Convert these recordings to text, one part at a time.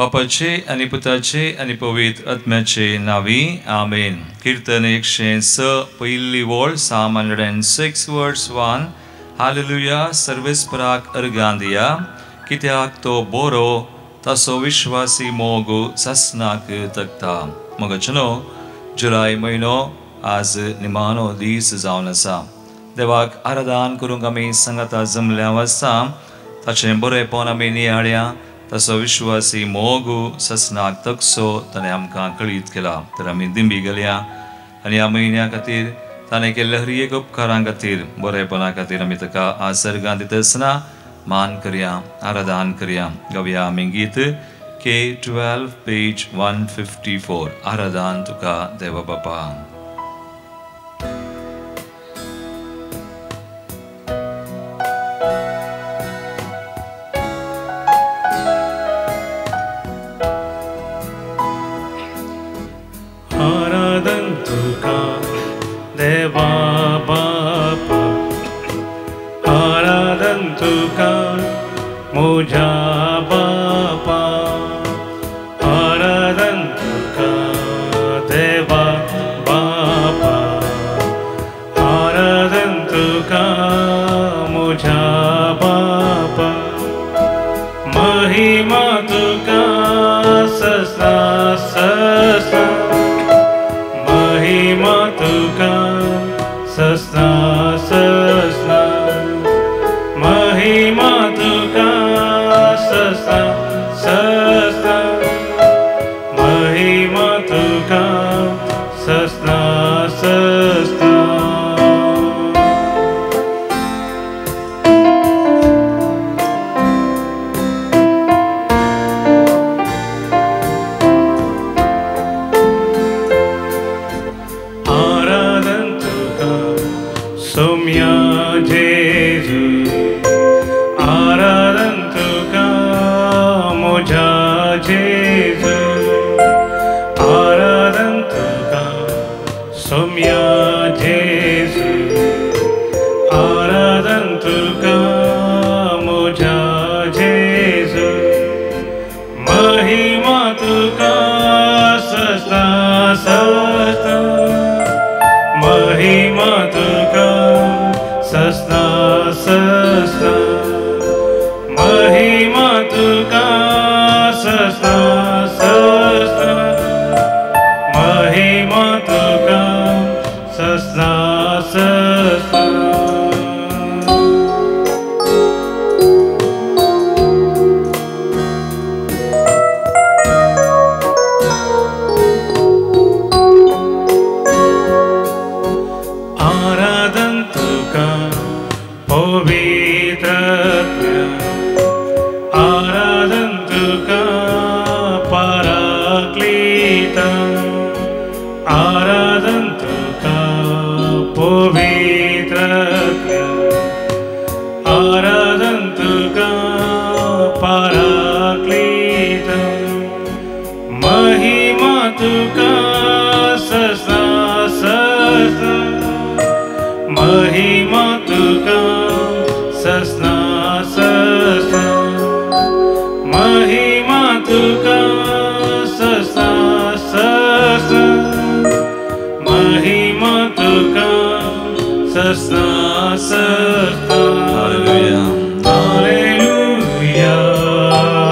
बापाचे आनी पुताचे आनी पवित्र आत्म्याचे नावी आमेन. कीर्तन 106 पयली वळ, Psalm 106 verse 1. Hallelujah. सर्वेस्पराक अर्गां दिया, कित्याक तो बरो, ताचो विश्वासी मोग सासणाक तगता. मगचनो जुलय म्हयनो आज निमाणो दीस जावन आसा. देवाक आराधन करूंक आमी सांगाता जमल्या आसता, ताचें बरेंपण आमी नियाळ्या, ताचो विश्वासी मोग ससनाक तगसो ताणें आमकां कळीत केला. तर आमी दिंबी गेल्या आनी ह्या म्हयन्या खातीर ताणें केल्ल्या हर एक उपकारां खातीर, बरेपणा खातीर आमी ताका आज सर्गां दिता आसतना मान करया, आराधन करया. गावया आमी गीत K12 page 154. आराधन तुका देवा बापा. आराधन तुका देवा बापा, आराधन तुका म्हज्या बापा, आराधन तुका देवा बापा, आराधन तुका म्हज्या बापा, महिमा तुका ससा ससा, महिमा तुका ससा ससा, महिमा तुका ससा ससा, महिमा तुका ससा ससा. आराधन तुका सोम्या जेजू, आराधन तुका म्हज्या जेजू, आराधन तुका सोम्या जेजू, आराधन तुका म्हज्या जेजू, महिमा तुका ससा ससा, महिमा तुका ससा ससा, महिमा तुका ससा ससा, महिमा तुका ससा ससा. आराधन तुका पवित्र आत्म्या, आराधन तुका पराक्लीता, आराधन तुका पवित्र आत्म्या, आराधन तुका पराक्लीता, महिमा तुका ससा ससा, महिमा तुका ससा ससा, महिमा तुका ससा ससा, महिमा तुका ससा ससा. हालेलुया. हालेलुया,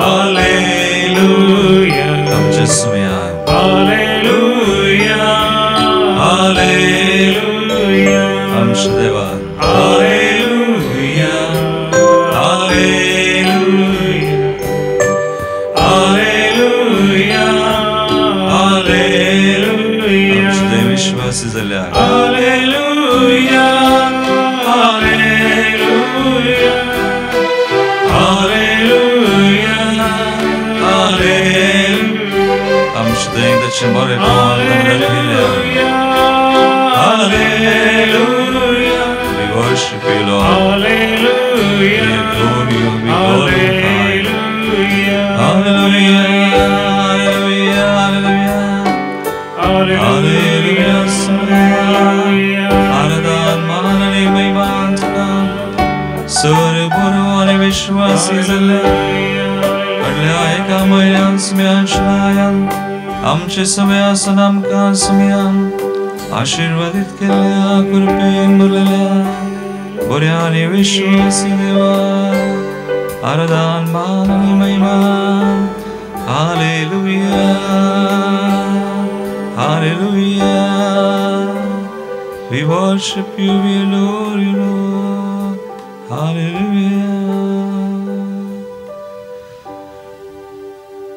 हालेलुया, आमच्या सुम्या हालेलुया, हालेलुया, आमच्या देवा हालेलुया, हालेलुया, हालेलुया, हालेलुया, आमच्या देव विश्वासी जाल्या. हालेलुया, हालेलुया, हालेलुया, हालेलुया, आमच्या देव ताचें बरेपण hallelujah, hallelujah. We worship you, Lord. Hallelujah. We adore you. We glorify you. Hallelujah. Hallelujah. Hallelujah. Hallelujah. Hallelujah. आराधन मान आनी महिमा तुका. सर बरो आनी विश्वासी जाल्ले आनी फुडल्या एका म्हयन्यान सुम्यान आमचे समय आसून आमकां सुम्यान आशिर्वादीत केल्ल्या कृपेन भरलेल्या बऱ्या आनी विश्वासी देवा आराधन मान आनी महिमा. Hallelujah, hallelujah. We worship you, we adore you, Lord. Hallelujah.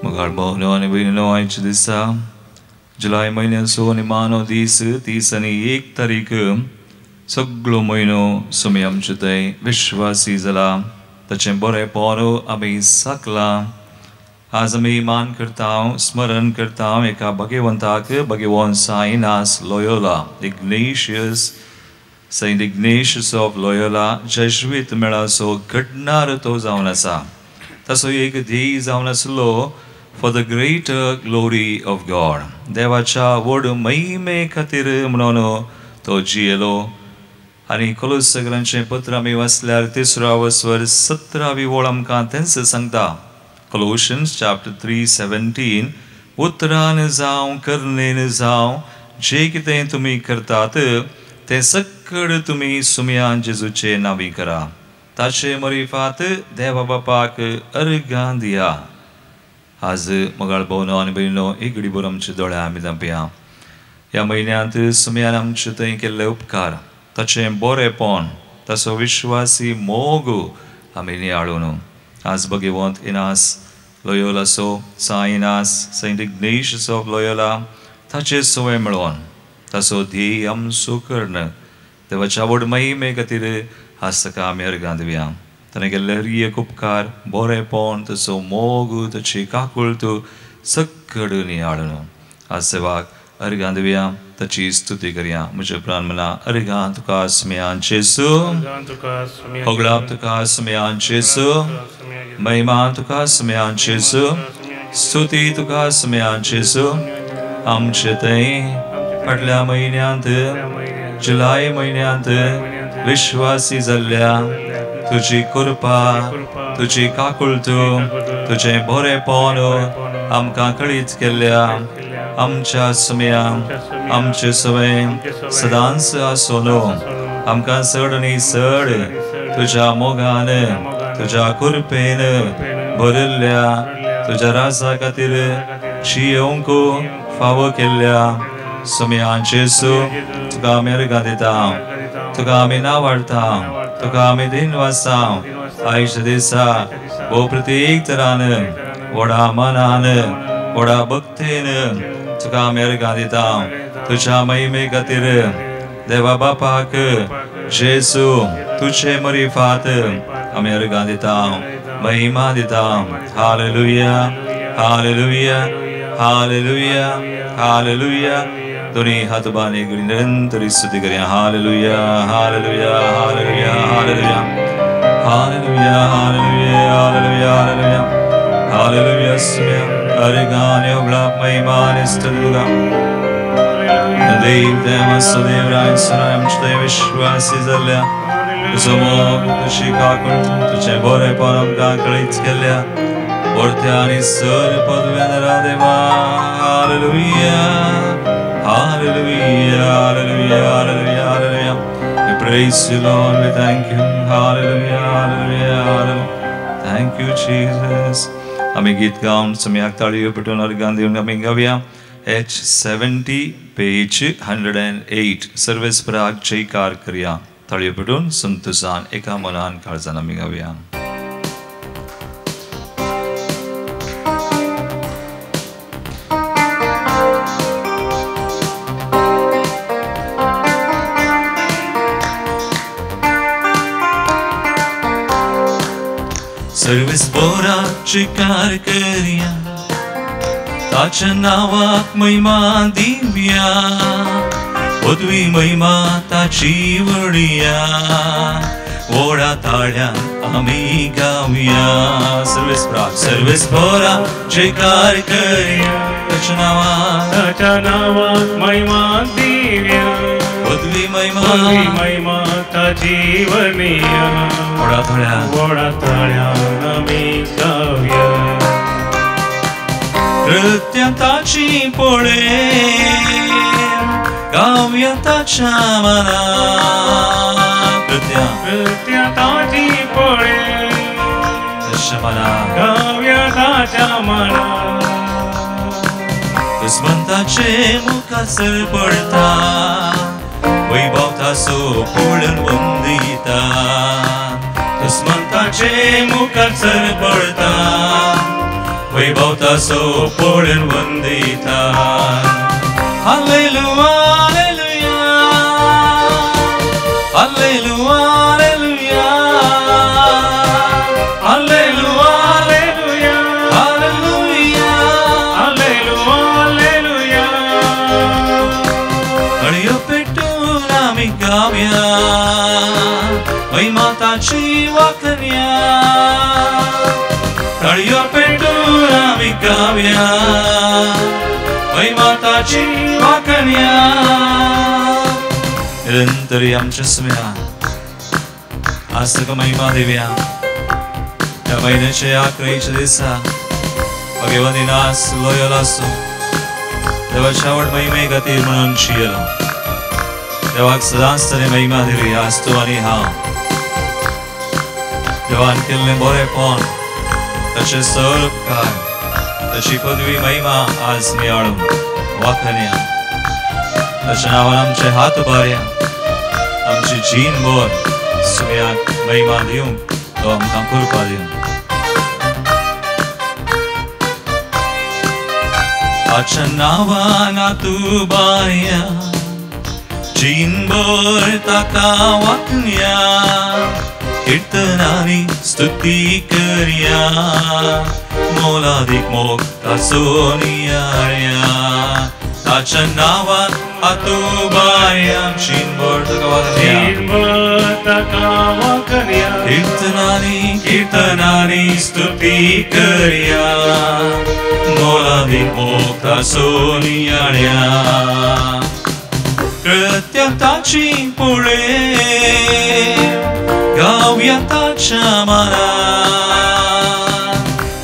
मगाळ भावनो आनी भयणीनो, आयच्या दिसा जुलय म्हयन्याचो आनी मानो दीस 30 आनी 1 तारीख सगळो म्हयनो सुमी आमचे थंय विश्वासी जाला ताचें बरेंपण आमी साकलां. आज आमी मान करता, स्मरण करता एका भगवंताक, Bhagwant Saint Ignatius Loyola, Ignatius, Saint Ignatius of Loyola, Jesuit मेळाचो घडणार तो जावन आसा. ताचो एक ध्येय जावन आसलो for the greater glory of God, देवाच्या व्हड महिमे खातीर म्हणून तो जियेलो. आनी कोलोसकरांचें पत्र आमी वाचल्यार 3 वस्वर 17वी वळ आमकां तेंच सांगता. Colossians chapter 3:17, उतरान जावं करणेन जावं जे कितें तुमी करतात तें सक्कड तुमी सुमयान जेजूचे नांवी करा, ताचे मरिफात देवा बापाक अर्घां दिया. आज मगाळ भोवनो आनी भयणीनो, एक घडी भर आमचे दोळे आमी धांपया. ह्या म्हयन्यांत सुमयान आमचे थंय केल्ले उपकार, ताचें बरेंपण, ताचो विश्वासी मोग आमी नियाळून आज Bhagwant Inas लोयोलाचो, Saint Ignatius, Saint Ignatius of Loyola ताचे सवय मेळोवन ताचो ध्येय आमचो कर्ण देवाच्या व्हड महिमे खातीर आज ताका आमी अर्घां दिवया. ताणें केल्ले हर एक उपकार, बरेंपण, ताचो मोग, ताची काकुळट सक्कड नियाळून आज देवाक अर्घां दिवया, ताची स्तुती करया. म्हज्या प्राण मना अर्घां तुका सुमयान जेजू, होगळाप तुका सुमयान जेजू, महिमा तुका सुमयान जेजू, स्तुती तुका सुमयान जेजू. आमचे थंय फाटल्या म्हयन्यांत जुलय म्हयन्यांत विश्वासी जाल्ल्या तुजी कृपा, तुजी काकुळट, तुजें बरेंपण आमकां कळीत केल्ल्या आमच्या सुमया आमचे सवय सदांच आसून आमकां चड आनी चड तुज्या मोगान, तुज्या कृपेन भरिल्ल्या तुज्या राजा खातीर जियोवंक फावो केल्ल्या सुमयान जेजू तुका आमी अर्घां दिता, तुका आमी नावाडता, तुका आमी दिन वाचता. आयच्या दिसा भोव प्रत्येक तरान व्हडा मनान, व्हडा भक्तीन तुका आमी अर्घां दिता. तुज्या महिमे खातीर देवा बापाक जेजू तुजे मरिफात आमी अर्घां दिता, महिमा दिता. Hallelujah, hallelujah, hallelujah, hallelujah. दोन्ही हात बांदी निरंतर स्तुती करया. Hallelujah, hallelujah, hallelujah, hallelujah, hallelujah, hallelujah, hallelujah, hallelujah, hallelujah. सुम्या अर्घां होगळाप महिमा आनी स्तुती तुका. देव देवा सदैव राय सुनाय आमचे विश्वासी जाल्ल्या तुजो मोग, तुजी काकुळट, तुजें बरेंपण आमकां कळीत केल्ल्या वर्त्या आनी सर पदव्यान रा देवा. Hallelujah, hallelujah, hallelujah, hallelujah, hallelujah. We praise you, Lord, we thank you. Hallelujah, hallelujah, hallelujah. Thank you, Jesus. आमी गीत गावन सम्याक ताळयो पेटोवन अर्घां दिवन आमी गावया. H70 page 108 सर्वेस्पराक जयकार करया. ताळयो पेटोवन संतोषान एका मनान काळजान आमी गावया. सर्वेस्पराक जयकार करया, ताच्या नांवाक महिमा दिवया, पदवी महिमा ताची वळया, व्हडा ताळ्यान आमी गावया. सर्वेस्पराक, सर्वेस्पराक जयकार करया, ताच्या नांवाक, ताच्या नांवाक महिमा दिवया, पदवी महिमा, पदवी महिमा ताची वळया, व्हडा ताळ्यान, व्हडा ताळ्यान आमी गावया. कृत्या ताची पळे गावया ताच्या मना कृत्या कृत्या ताची पळे ताच्या मना गावया ताच्या मना दुस्मंताचे मुखासर पडता वैभव तासो पळोवन वंदिता दुस्मंताचे मुखासर पडता वैभव तासो पळोवन Vandita. Hallelujah, hallelujah, hallelujah, hallelujah, hallelujah, hallelujah, hallelujah. अळयो पेटून आमी गावया महिमा ताची वाखण्या तळयो पेटून आमी गावया महिमा ताची वाखण्या. निरंतरी आमच्या सुम्या आज तुका महिमा दिवया. ह्या म्हयन्याच्या आखरीच्या दिसा भगवंती नास लोयल आसूं देवाच्या आवड महिमे खातीर म्हणून शियलो. देवाक सदांच तरी महिमा दिली. आज तूं आनी हांव देवान केल्लें बरेंपण ताचे सर उपकार ताची पदवी महिमा आज नियाळून वाखण्या. ताच्या नांवान आमचे हात उबारया. आमची जीण भर सुम्याक महिमा दिवंक तो आमकां कृपा दिवं. ताच्या नांवान उबारया जीणभर ताका वाखण्या कीर्तनांनी स्तुती करया मोलादीक मोग ताचो नियाळया. ताच्या नांवान हात उबारया जीणभर ताका वाखण्या कीर्तनांनी कीर्तनांनी स्तुती करया मोलादीक मोग ताचो नियाळया. कृत्या ताची पळे गावया ताच्या मना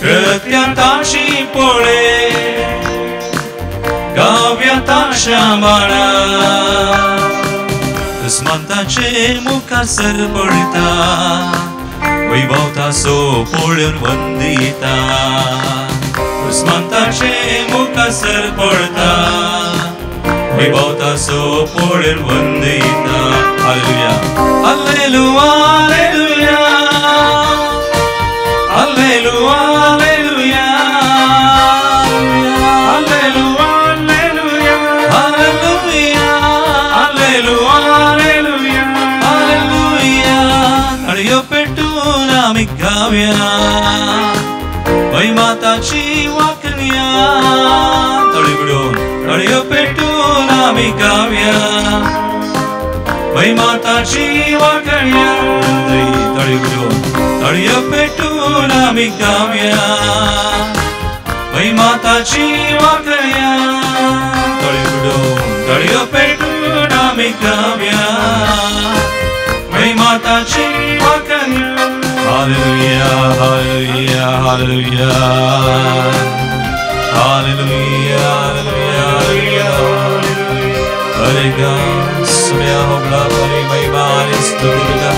कृत्या ताची पळे गावया ताच्या मना दुस्मंताचे मुखासर पडता वैभव ताचो पळोवन वंदिता दुस्मंताचे मुखासर पडता वैभव ताचो पळोवन Vandita. Hallelujah, hallelujah, hallelujah, hallelujah, hallelujah, hallelujah, hallelujah, hallelujah, hallelujah. तळयो पेटून आमी गावया महिमा ताची वाखण्या तळी बुडोवन तळयो पेटून आमी गावया महिमा ताची वाखण्या तळी बुडोवन तळयो पेटून आमी गावया महिमा ताची वाखण्या तळी बुडोवन तळयो पेटून आमी गावया महिमा ताची वाखण्या. Hallelujah, hallelujah, hallelujah, hallelujah, hallelujah. हरे सुम्या होगला परी महिमा आणि स्तुती तुका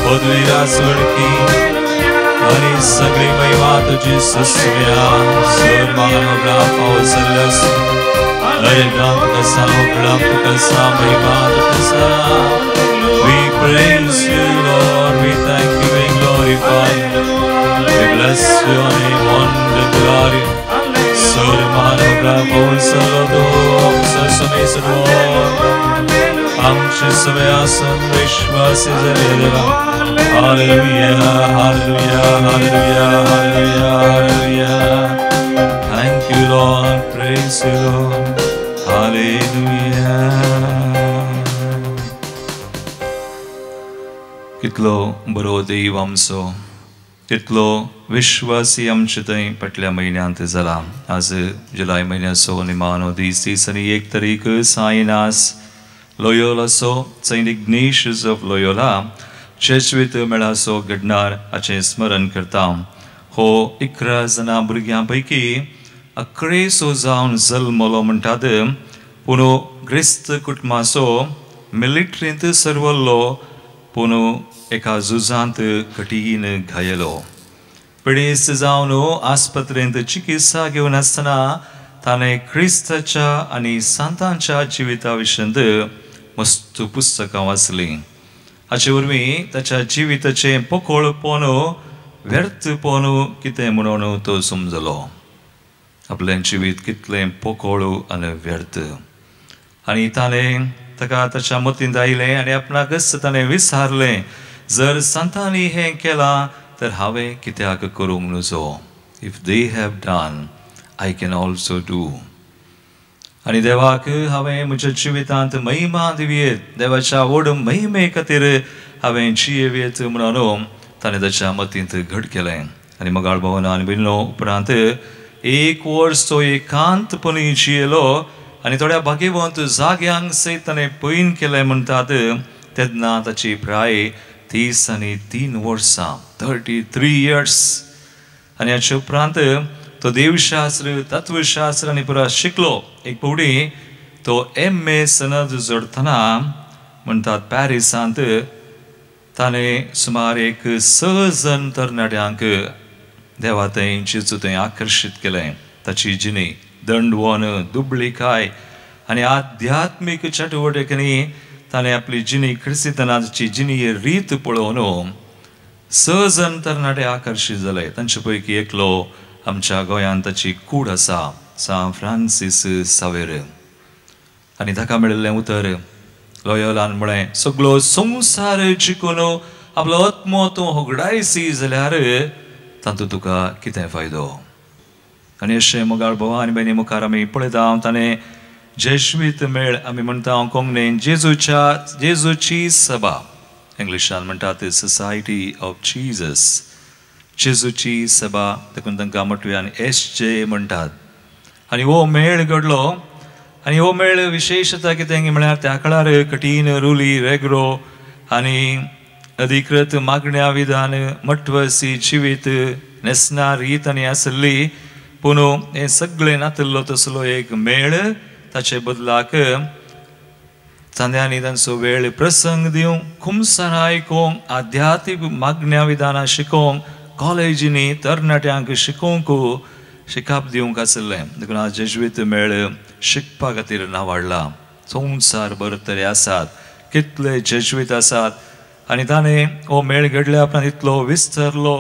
पदवीरा सोडकी आणि सगळी महिमा तुझी सुम्या सोर मान होगला पाऊस सल्ल्यास हरे नाम कसा होगला कसा महिमा तुझा. We praise you, Lord. We thank you. We glorify you. We bless your name. Wonderful are you. आमचे सगळे विश्वासी झाले देवा. Hallelujah, hallelujah, hallelujah, hallelujah, hallelujah. Thank you, Lord. Praise you, Lord. Hallelujah. कितलो बरो देव आमचो, तितलो विश्वासी आमचे थंय फाटल्या म्हयन्यांत जाला. आज जुलय म्हयन्याचो निमाणो दीस, दीस आनी 1 तारीख सायनास लोयोलाचो सेंट इग्नेशियस ऑफ लोयोला चर्चवीत मेळाचो घडणार हाचें स्मरण करता. हो 11 जाणां भुरग्यां पैकी अक्रेसो जावन जल्मलो म्हणटात. पूण ग्रेस्त कुटुंबाचो मिलिट्रींत सरवल्लो, पूण एका झुजांत कठीण घायलो. पिडेस्त जावन आस्पत्रेंत चिकित्सा घेवन आसतना ताणें क्रिस्ताच्या आनी सांतांच्या जिविता विशींत मस्त पुस्तकां वाचलीं. हाचे वरवीं ताच्या जिविताचें पोकोळपण व्यर्थपण कितें म्हणून तो समजलो. आपलें जिवीत कितलें पोकोळ आनी व्यर्थ. आनी ताणें ताका ताच्या मतींत आयलें आनी आपणाकच ताणें विचारलें, जर सांतांनी हें केलां तर हांवें कित्याक करूंक नजो? If they have done, I can also do. आनी देवाक हांवें म्हज्या जिवितांत महिमा दिवयेत, देवाच्या व्हड महिमे खातीर हांवें जियेवयेत म्हणून ताणें ताच्या मतींत घट केलें. आनी मोगाळ भोवना आनी भयणीनो, उपरांत एक वर्स तो एकांतपणी जियेलो आनी थोड्या भाग्यवंत जाग्यांक सयत ताणें पयन केलें म्हणटात. तेन्ना ताची प्राय 33 वर्सां, 33 इयर्स. आनी हाचे उपरांत तो देवशास्त्र, तत्वशास्त्र आनी पुरा शिकलो. एक फावटी तो एम.ए. सनद जोडटना म्हणटात पॅरिसांत ताणें सुमार एक 6 जण तरणाट्यांक देवा थंय जेजू थंय आकर्शीत केलें. ताची जिणी दंडवन, दुबळीकाय आनी आध्यात्मीक चटवटिकांनी ताणें आपली जिणी क्रिस्ताची जिणी रीत पळोवन 6 जण तरणाटे आकर्शीत जाले. तांचे पैकी एकलो आमच्या गोंयांत ताची कूड आसा, सांत फ्रांसीस सावेर. आनी ताका मेळिल्लें उतर लोयोलान म्हळें, सगलो संवसार जिखून आपलो आत्मो तूं होगडायसी जाल्यार तातूंत तुका कितें फायदो? आनी अशें मोगाळ भावा आनी भयणी मुखार आमी पळयता ताणें जेज्वीत मेळ आमी म्हणटा कोंकणीन जेजूची सभा, इंग्लिशान म्हणटात सोसायटी ऑफ जीजस, जेजूची सभा, देखून तांकां मोटव्यान एस.जे. म्हणटात. आनी हो मेळ घडलो. आनी हो मेळ विशेशता कितें म्हळ्यार त्या काळार कठीण रुली रेग्रो आनी अधिकृत मागण्या विधान मटवसी जिवीत न्हेसना रीत आनी आसली. पूण हें सगळें नातिल्लो तसलो एक मेळ ताचे बदलाक चांद्यांनी तांचो वेळ प्रसंग दिवंक, खुमसारां आयकूंक, आध्यात्मीक मागण्या विधानां शिकोवंक, कॉलेजींनी तरणाट्यांक शिकोवंक शिकाप दिवंक आशिल्लें. देखून आज जेज्वीत मेळ शिकपा खातीर नांव वाडलां. संवसार भर तरी आसात, कितले जेज्वीत आसात. आनी ताणें हो मेळ घडल्या उपरांत इतलो विस्तरलो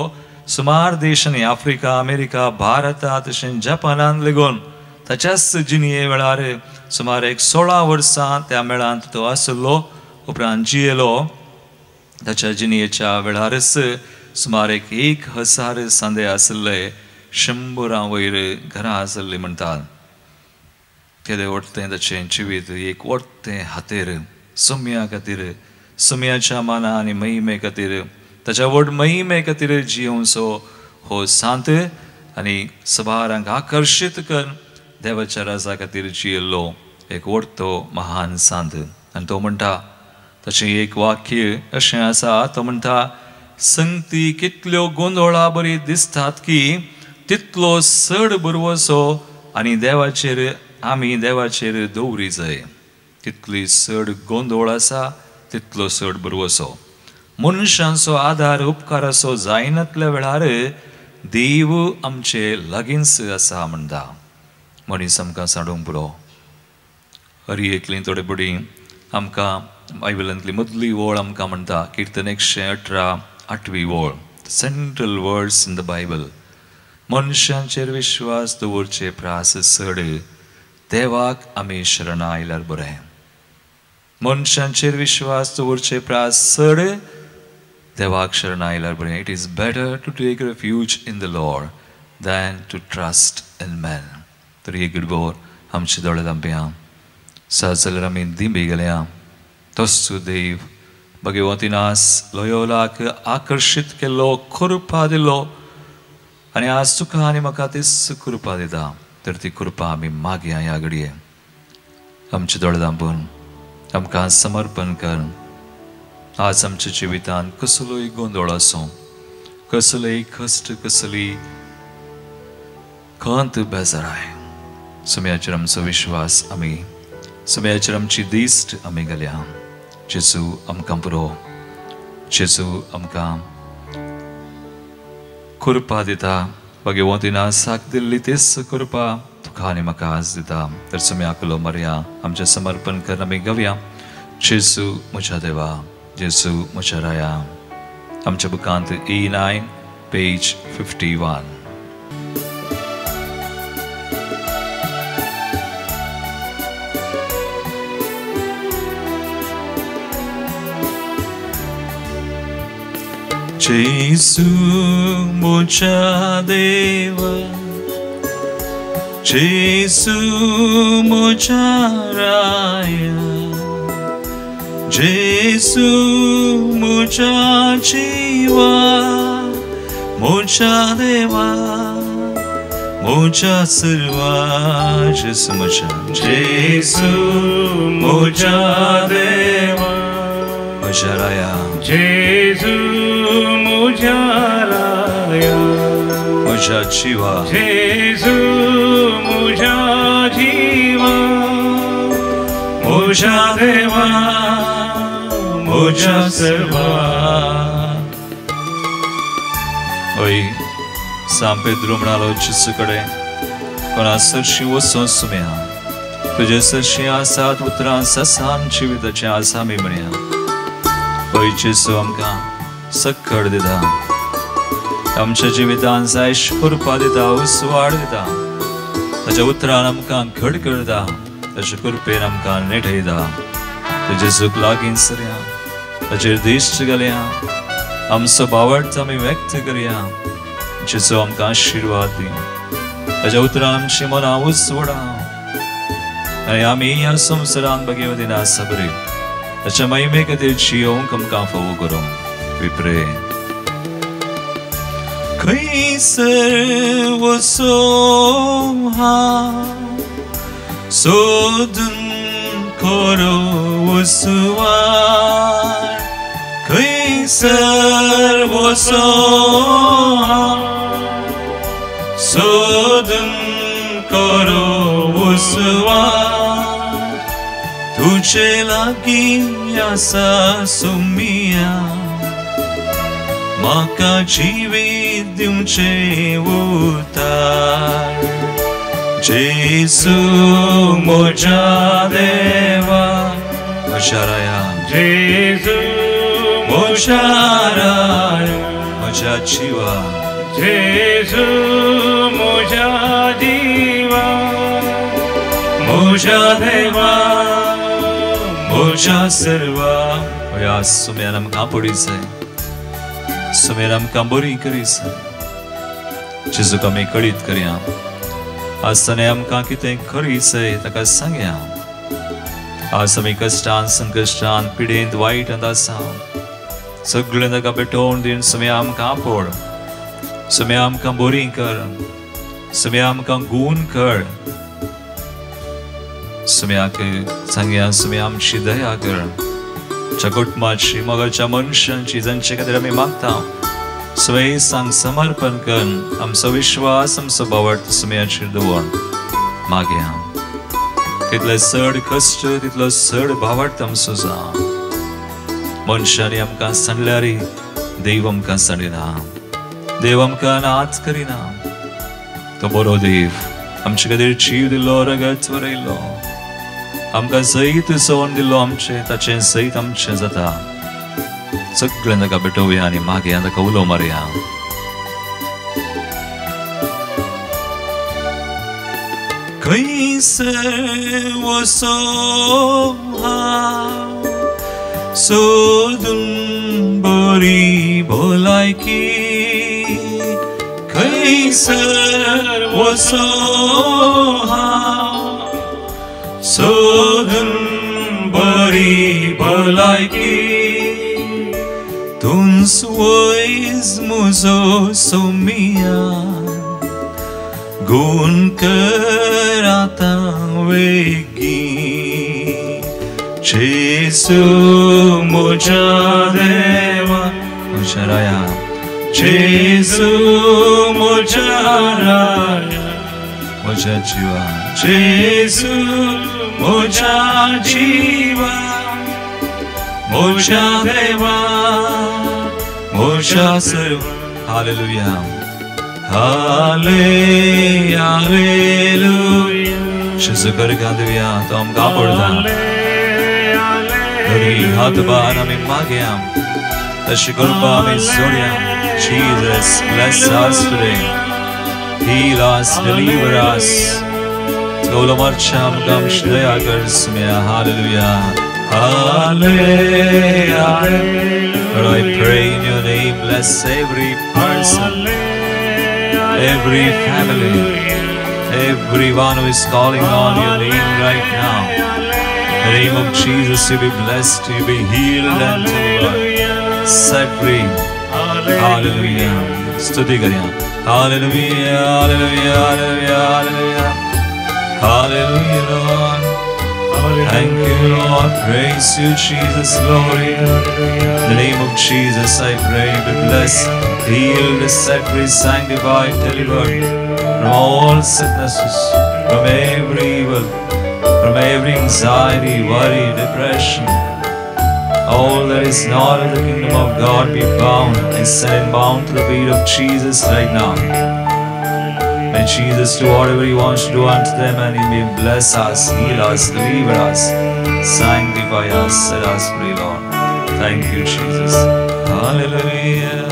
सुमार देशांनी, आफ्रिका, अमेरिका, भारतांत, तशेंच जपानांत लेगून. ताच्याच जिणये वेळार सुमार एक 16 वर्सां त्या मेळांत तो आशिल्लो. उपरांत जियेलो. ताच्या जिणयेच्या वेळारच सुमार एक 1000 सांदे आशिल्ले, 100 वयर घरां आशिल्लीं म्हणटात. केदें वट्टें ताचें जिवीत, एक वट्टें हातेर सम्या खातीर, सम्याच्या माना आनी महिमे खातीर, ताच्या व्हड महिमे खातीर जियोवचो हो सांत आनी सबारांक आकर्शीत कर देवाच्या राजा खातीर जियेल्लो एक व्हडतो महान सांत. आनी तो म्हणटा, ताचें एक वाक्य अशें आसा, तो म्हणटा, संगती कितल्यो गोंदोळा बरी दिसतात की तितलो चड बरवसो आनी देवाचेर आमी देवाचेर दवरी जाय. तितली चड गोंदोळ आसा तितलो चड बरवसो. मनशांचो आदार उपकाराचो जायनातल्या वेळार देव आमचे लागींच आसा म्हणटा. मनीस आमकां सांडूंक पुरो. हरी एकली थोडे बडी आमकां बायबलांतली मदली वळ आमकां म्हणटा, किर्तन 118 8वी वळ, central words in the Bible. मनशांचेर विश्वास दवरचे प्रास चड देवाक आमी शरणां आयल्यार बरें. मनशांचेर विश्वास दवरचे प्रास चड देवाक शरणां आयल्यार बरें. It is better to take refuge in the Lord than to trust in man. तर एक गडबोर आमचे दोळे धांपया, सहज जाल्यार आमी दिंबी गेल्या. तोच देव भगवतीनास लोयोलाक आकर्शीत केल्लो, कृपा दिलो आनी आज तुका आनी म्हाका तीच कृपा दिता. तर ती कृपा आमी मागया ह्या घडये. आमचे दोळे धांपून आमकां समर्पण कर. आज आमच्या जिवितांत कसलोय गोंदळ आसूं, कसलेय कश्ट, कसली खंत बेजाराय सुम्याचेर आमचो विश्वास आमी सुम्याचेर आमची दिश्ट आमी घालया. जेजू आमकां पुरो, जेजू आमकां कृपा दिता. भगवंतीन आसाक दिल्ली तीच कृपा तुका आनी म्हाका आज दिता. तर सुम्याक उलो मारया, आमचें समर्पण कर आमी गावया. जेजू म्हज्या देवा, जेजू म्हज्या राया. आमच्या बुकांत E9 page 51. जेजू म्हज्या देवा, जेजू म्हज्या राया, जेजू म्हज्या जिवा, म्हज्या देवा, म्हज्या सर्वा. जेजू म्हज्या, जेजू म्हज्या देवा, म्हज्या राया, जेजू म्हज्या राया, म्हज्या जिवा, जेजू म्हज्या जिवा, म्हज्या देवा, म्हज्या सर्वा. हय सांव पेद्रू म्हणालो जेजू कडेन, कोणा सरशीं वचून सुम्या, तुजे सरशीं आसात उतरां ससान जिविताचें आसा आमी म्हणया. हय जेजू आमकां सक्कड दिता, आमच्या जिवितान जाय कृपा दिता, उजवाड दिता. ताच्या उतरान आमकां घड करता, ताच्या कृपेन आमकां नेटयता. जेजूक लागीं सरया, ताचेर दिश्ट घालया, आमचो भावार्थ आमी व्यक्त करया. जेजू आमकां आशिर्वाद दी, ताच्या उतरान आमची मनां उजवडा आनी आमी ह्या संवसारान भगवतीन आसा बरी ताच्या महिमे खातीर जियोवंक आमकां फावो करूं. We pray. खंयसर वचूं हांव, सोदून खरो उजवाड, खंयसर वचूं हांव, सोदून खरो उजवाड, तुजे लागीं आसा सुमिया, म्हाका जिवीत दिवचें उतार. जेजू म्हज्या देवा, म्हज्या राया, जेजू म्हज्या राया, म्हज्या जिवा, जेजू म्हज्या जिवा, म्हज्या देवा, म्हज्या सर्वा. हय सुम्यान आमकां पडी जाय, सुमेर आमकां बरी करी जाय. जेजूक आमी कळीत करया, आज ताणें आमकां कितें करी जाय ताका सांगया. आज आमी कश्टान संकश्टान पिडेंत वायटांत आसा, सगळें ताका पेटोवन दिवन सुम्या आमकां आपोड, सुम्या आमकां बरी कर, सुम्या आमकां गूण कर. सुम्याक सांगया, सुम्या आमची दया कर, आमच्या कुटुंबाची, मोगाच्या मनशांची, जांचे खातीर आमी मागता. स्वय सांग समर्पण कर, आमचो विश्वास, आमचो भावार्थ सुम्याचेर दवर मागया. तितले चड कश्ट तितलो चड भावार्थ आमचो जावं. मनशांनी आमकां सांडल्यार देव आमकां सांडिना, देव आमकां नाच करिना. तो बरो देव आमचे खातीर जीव दिलो, रगत वरयलो, आमकां सयत सवन दिल्लो, आमचें ताचें सयत आमचें जाता. सगळें ताका भेटोवया आनी मागया, ताका उलो मारया. खंयसर वचूं हांव, सोदून बरी भलायकी, खंयसर वचूं हांव, सोदून बरी भलायकी, तूंच वयज म्हजो सोमिया, गुण कर आतां वेगीं. जेजू म्हज्या देवा, म्हज्या राया, जेजू म्हज्या राया, म्हज्या जिवा, जेजू म्हज्या जिवा, म्हज्या देवा, म्हज्या सर्व. Hallelujah, hallelujah. जेजू करका दिवया, तो आमकां पडटा. तरी हातभार आमी मागया, तशी करपा आमी सोडया. Jesus, bless us today. Heal us, deliver us. Tolo marcham gam shreya garsmya. Hallelujah. Hallelujah. Lord, I pray in your name, bless every person, every family, everyone who is calling on your name right now. In the name of Jesus, you be blessed, you be healed and delivered, set free. Hallelujah. Stuti karya. Hallelujah, hallelujah, hallelujah, hallelujah. Hallelujah, Lord. Thank you, Lord. Praise you, Jesus. Glory. In the name of Jesus, I pray, be blessed, healed, set free, sanctified, delivered from all sicknesses, from every evil, from every anxiety, worry, depression. All that is not of the kingdom of God be bound and set and bound to the feet of Jesus right now. May Jesus do whatever He wants to do unto them, and He may bless us, heal us, deliver us, sanctify us, set us free, Lord. Thank you, Jesus. Hallelujah.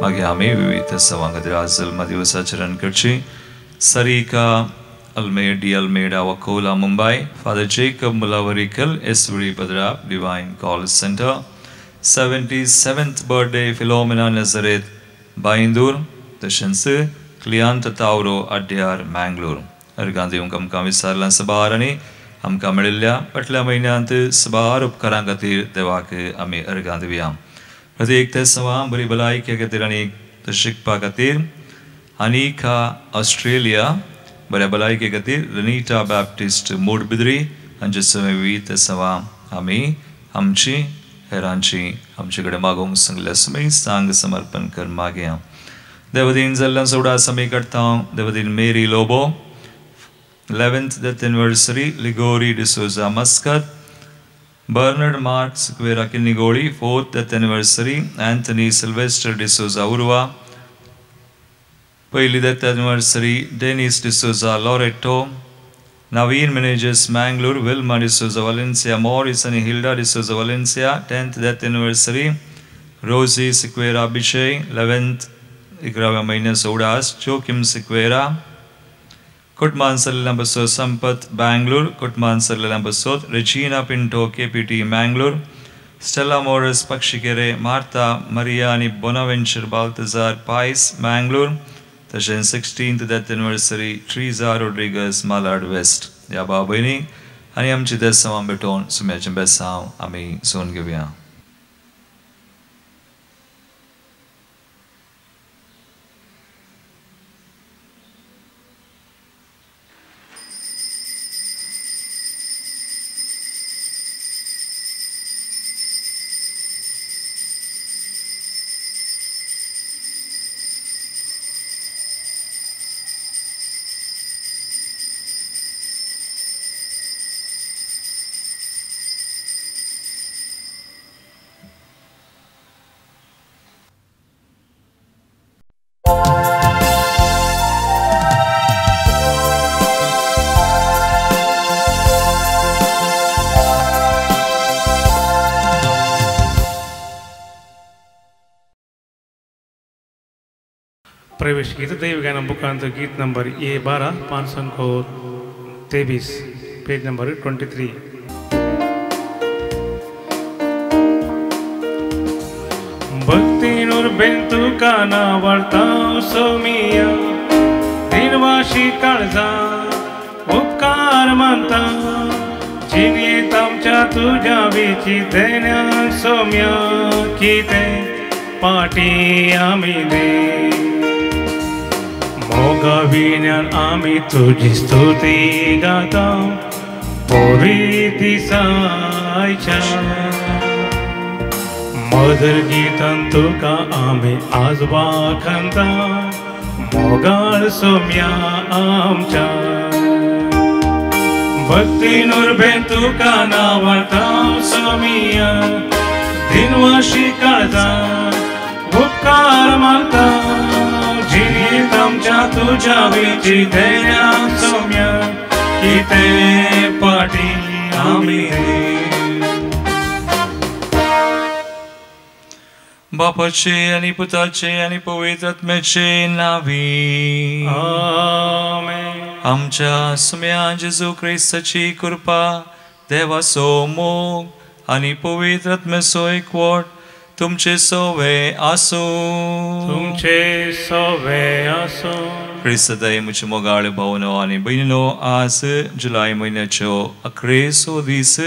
मागीर आमी विविध सवां खातीर आज जल्म दिवसाचरण करची. Sarika Almeida, Almeida, Vakola, Mumbai. Father Jacob Mulavarikal, Eswari Padrap, Divine Call Center. 77th birthday, Philomena Nazareth, Baindur. तशेंच क्लियांत तावरो, अड्यार, मँगलोर. अर्गां दिवंक आमकां विसारलां सबार आनी आमकां मेळिल्ल्या फाटल्या म्हयन्यांत सबार उपकारां खातीर देवाक आमी अर्गां दिवया. प्रत्येक ते सवां बरी भलायकी खातीर आनी शिकपा खातीर अनिका ऑस्ट्रेलिया, बऱ्या भलायके खातीर रनीटा बॅप्टिस्ट मोडबिद्री हांचे सगळे विविध सवां आमी आमची हेरांची आमचे कडेन मागोवंक सांगल्या समय सांग समर्पण कर मागया. देवदीन जाल्ल्यान सोडास आमी काडटा. देवदीन Mary Lobo, 11th death anniversary, Ligori D'Souza Muscat. Bernard Mark Sequeira Kinnigoli, 4th death anniversary, Anthony Sylvester D'Souza Urwa, पयली death anniversary, Dennis D'Souza Loreto, Naveen Menezes Mangalore, Wilma D'Souza Valencia, Morris आनी Hilda D'Souza Valencia, 10th death anniversary, Rosy Sequeira Bishay, 11th 11व्या म्हयन्याचो उडास, Joaquim Sequeira, कुटमान सरलेल्या बसोत संपत बँगलोर, कुटमान सरलेल्या बसोत Regina Pinto KPT Mangalore, Stella Morris Pakshikere, Martha Maria आनी बोनावेंचर बाल्तजार पायस मँगलोर, तशेंच 16th death anniversary Teresa Rodrigues Malad West. ह्या भाव भयणी आनी आमची देसांव भेटोवन सुम्याचें बेसांव आमी सोन घेवया. प्रवेश गीत दैवज्ञान बुकांत गीत नंबर ए 12 523 पेज नंबर 23. भक्तीनूर बेंतू काना वार्ता सोमिया दिनवाशी काळजा उपकार मानता जिणेंत आमच्या तुज्या वेची देण्या सोम्या कितें पाटी आमी दे मोगा विण्यान आमी तुजी स्तुती गाता पोरी दिसायच्या मधुर गीतान तुका आमी आज वाखांता मोगाळ सोम्या आमच्या भक्ती नुरबेन तुका नावाता सोमिया दिनवाशी काळजा उपकार मानता जिणेंत आमच्या तुज्या वेची देण्या सोम्या कितें पाटी आमी बापाचे आनी पुताचे आनी पवित्र आत्म्याचे नांवी आमेन. आमच्या सुम्या जेजू क्रिस्ताची कृपा, देवाचो मोग आनी पवित्र आत्म्याचो एकवट तुमचे सवे आसूं. तुमचे सवे आसूं. क्रिस्त दये म्हजे मोगाळ भावनो आनी भयणीनो, आज जुलय म्हयन्याच्यो 11 दीस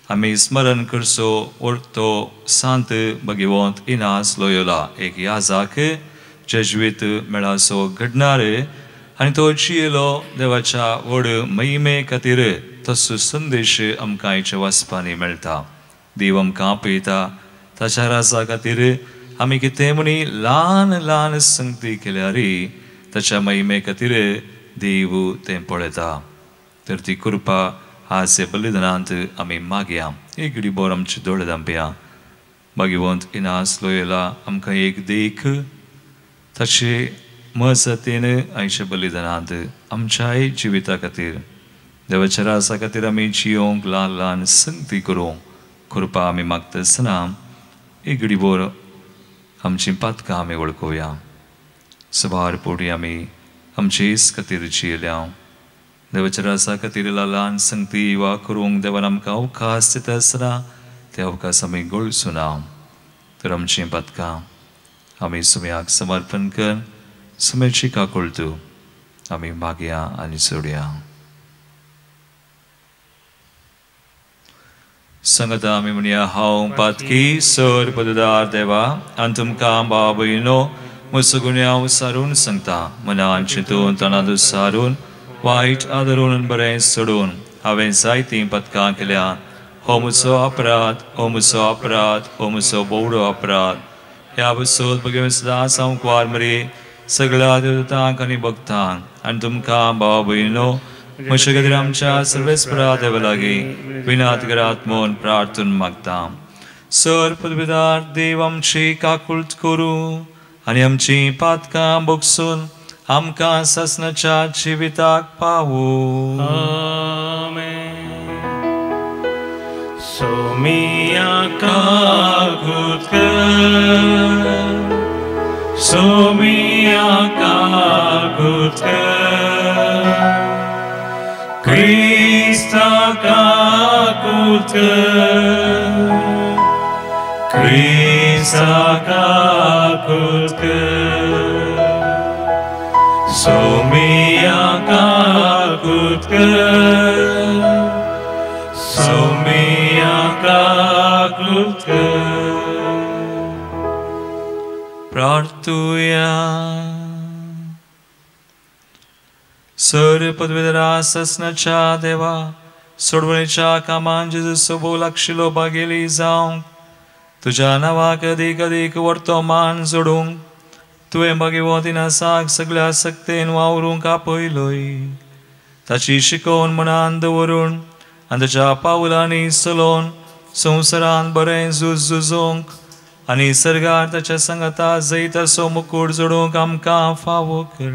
आमी स्मरण करचो वर्तो सांत भगवंत इनास लोयोला एक याजाक जेज्वीत मेळाचो घडणार आनी तो जियेलो देवाच्या व्हड महिमे खातीर तसो संदेश आमकां आयच्या वाचपांनी मेळटा. देव आमकां आपयता ताच्या राजा खातीर आमी कितें म्हणी ल्हान ल्हान संगती केल्यार ताच्या महिमे खातीर देव तें पळयता. तर ती कृपा आज हे बलिदानांत आमी मागया. एक घडी बोर आमचे दोळे धांपया. भगवंत इनास लोयोला आमकां एक देख ताचे मजतीन आयच्या बलिदानांत आमच्याय जिविता खातीर देवाच्या राजा खातीर आमी जियोंक ल्हान ल्हान संगती करूंक कृपा आमी मागता आसतना एक घडी बोर आमची पातकां आमी वळखुया. सबार पोटी आमी आमचेच खातीर जियेल्या. देवाच्या राजा खातीर ल्हान संगती वा करूंक देवान आमकां अवकाश दिता आसतना ते अवकाश आमी गळसुना. तर आमचीं पातकां आमी सुम्याक समर्पण कर सुम्याची काकुळटू आमी मागया आनी सोडया. संगता आमी म्हणया, हांव पातकी सर पददार देवा आनी तुमकां भाव भयणो म्हजो गुन्यांव सारून सांगता. मनान चिंतून तणांत सारून वायट आदरून बरें सोडून हांवें जायतीं पदकां केल्या. हो म्हजो अपराध, हो म्हजो अपराध, हो म्हजो बोवडो अपराध. ह्या बसोत भगवंत सदांच हांव कुवार मरे सगळ्या देवतांक आनी भक्तांक आनी तुमकां भाव भयणो म्हजे खातीर आमच्या सर्वेस्परा देवा लागीं विनात करात म्हूण प्रार्थून मागता. सर पदवीदार देव आमची काकुळट करूं आनी आमचीं पातकां भोगसून आमकां सासणाच्या जिविताक पावूं. आमेन. सोमिया काकुळट कर, सोमिया काकुळट कर, क्रिस्ता काकुळट कर, क्रिस्ता काकुळट कर, सोमिया काकुळट कर, सोमिया काकुळट कर. प्रार्थुया. सर पदवेदरा ससनाच्या देवा सोडवणेच्या कामान जेजू सोबो लागशिलो बागेली जावंक तुज्या नांवाक अदीक अदीक वर्तो मान जोडूंक तुवें भगवंत इनासाक सगळ्या सक्तेन वावरूंक आपयलोय. ताची शिकोवन मनान दवरून आनी ताच्या पावलांनी चलोवन संवसारान बरें झूज झुजोवंक आनी सर्गार ताच्या सांगाता जैताचो मुकूट जोडूंक आमकां फावो कर.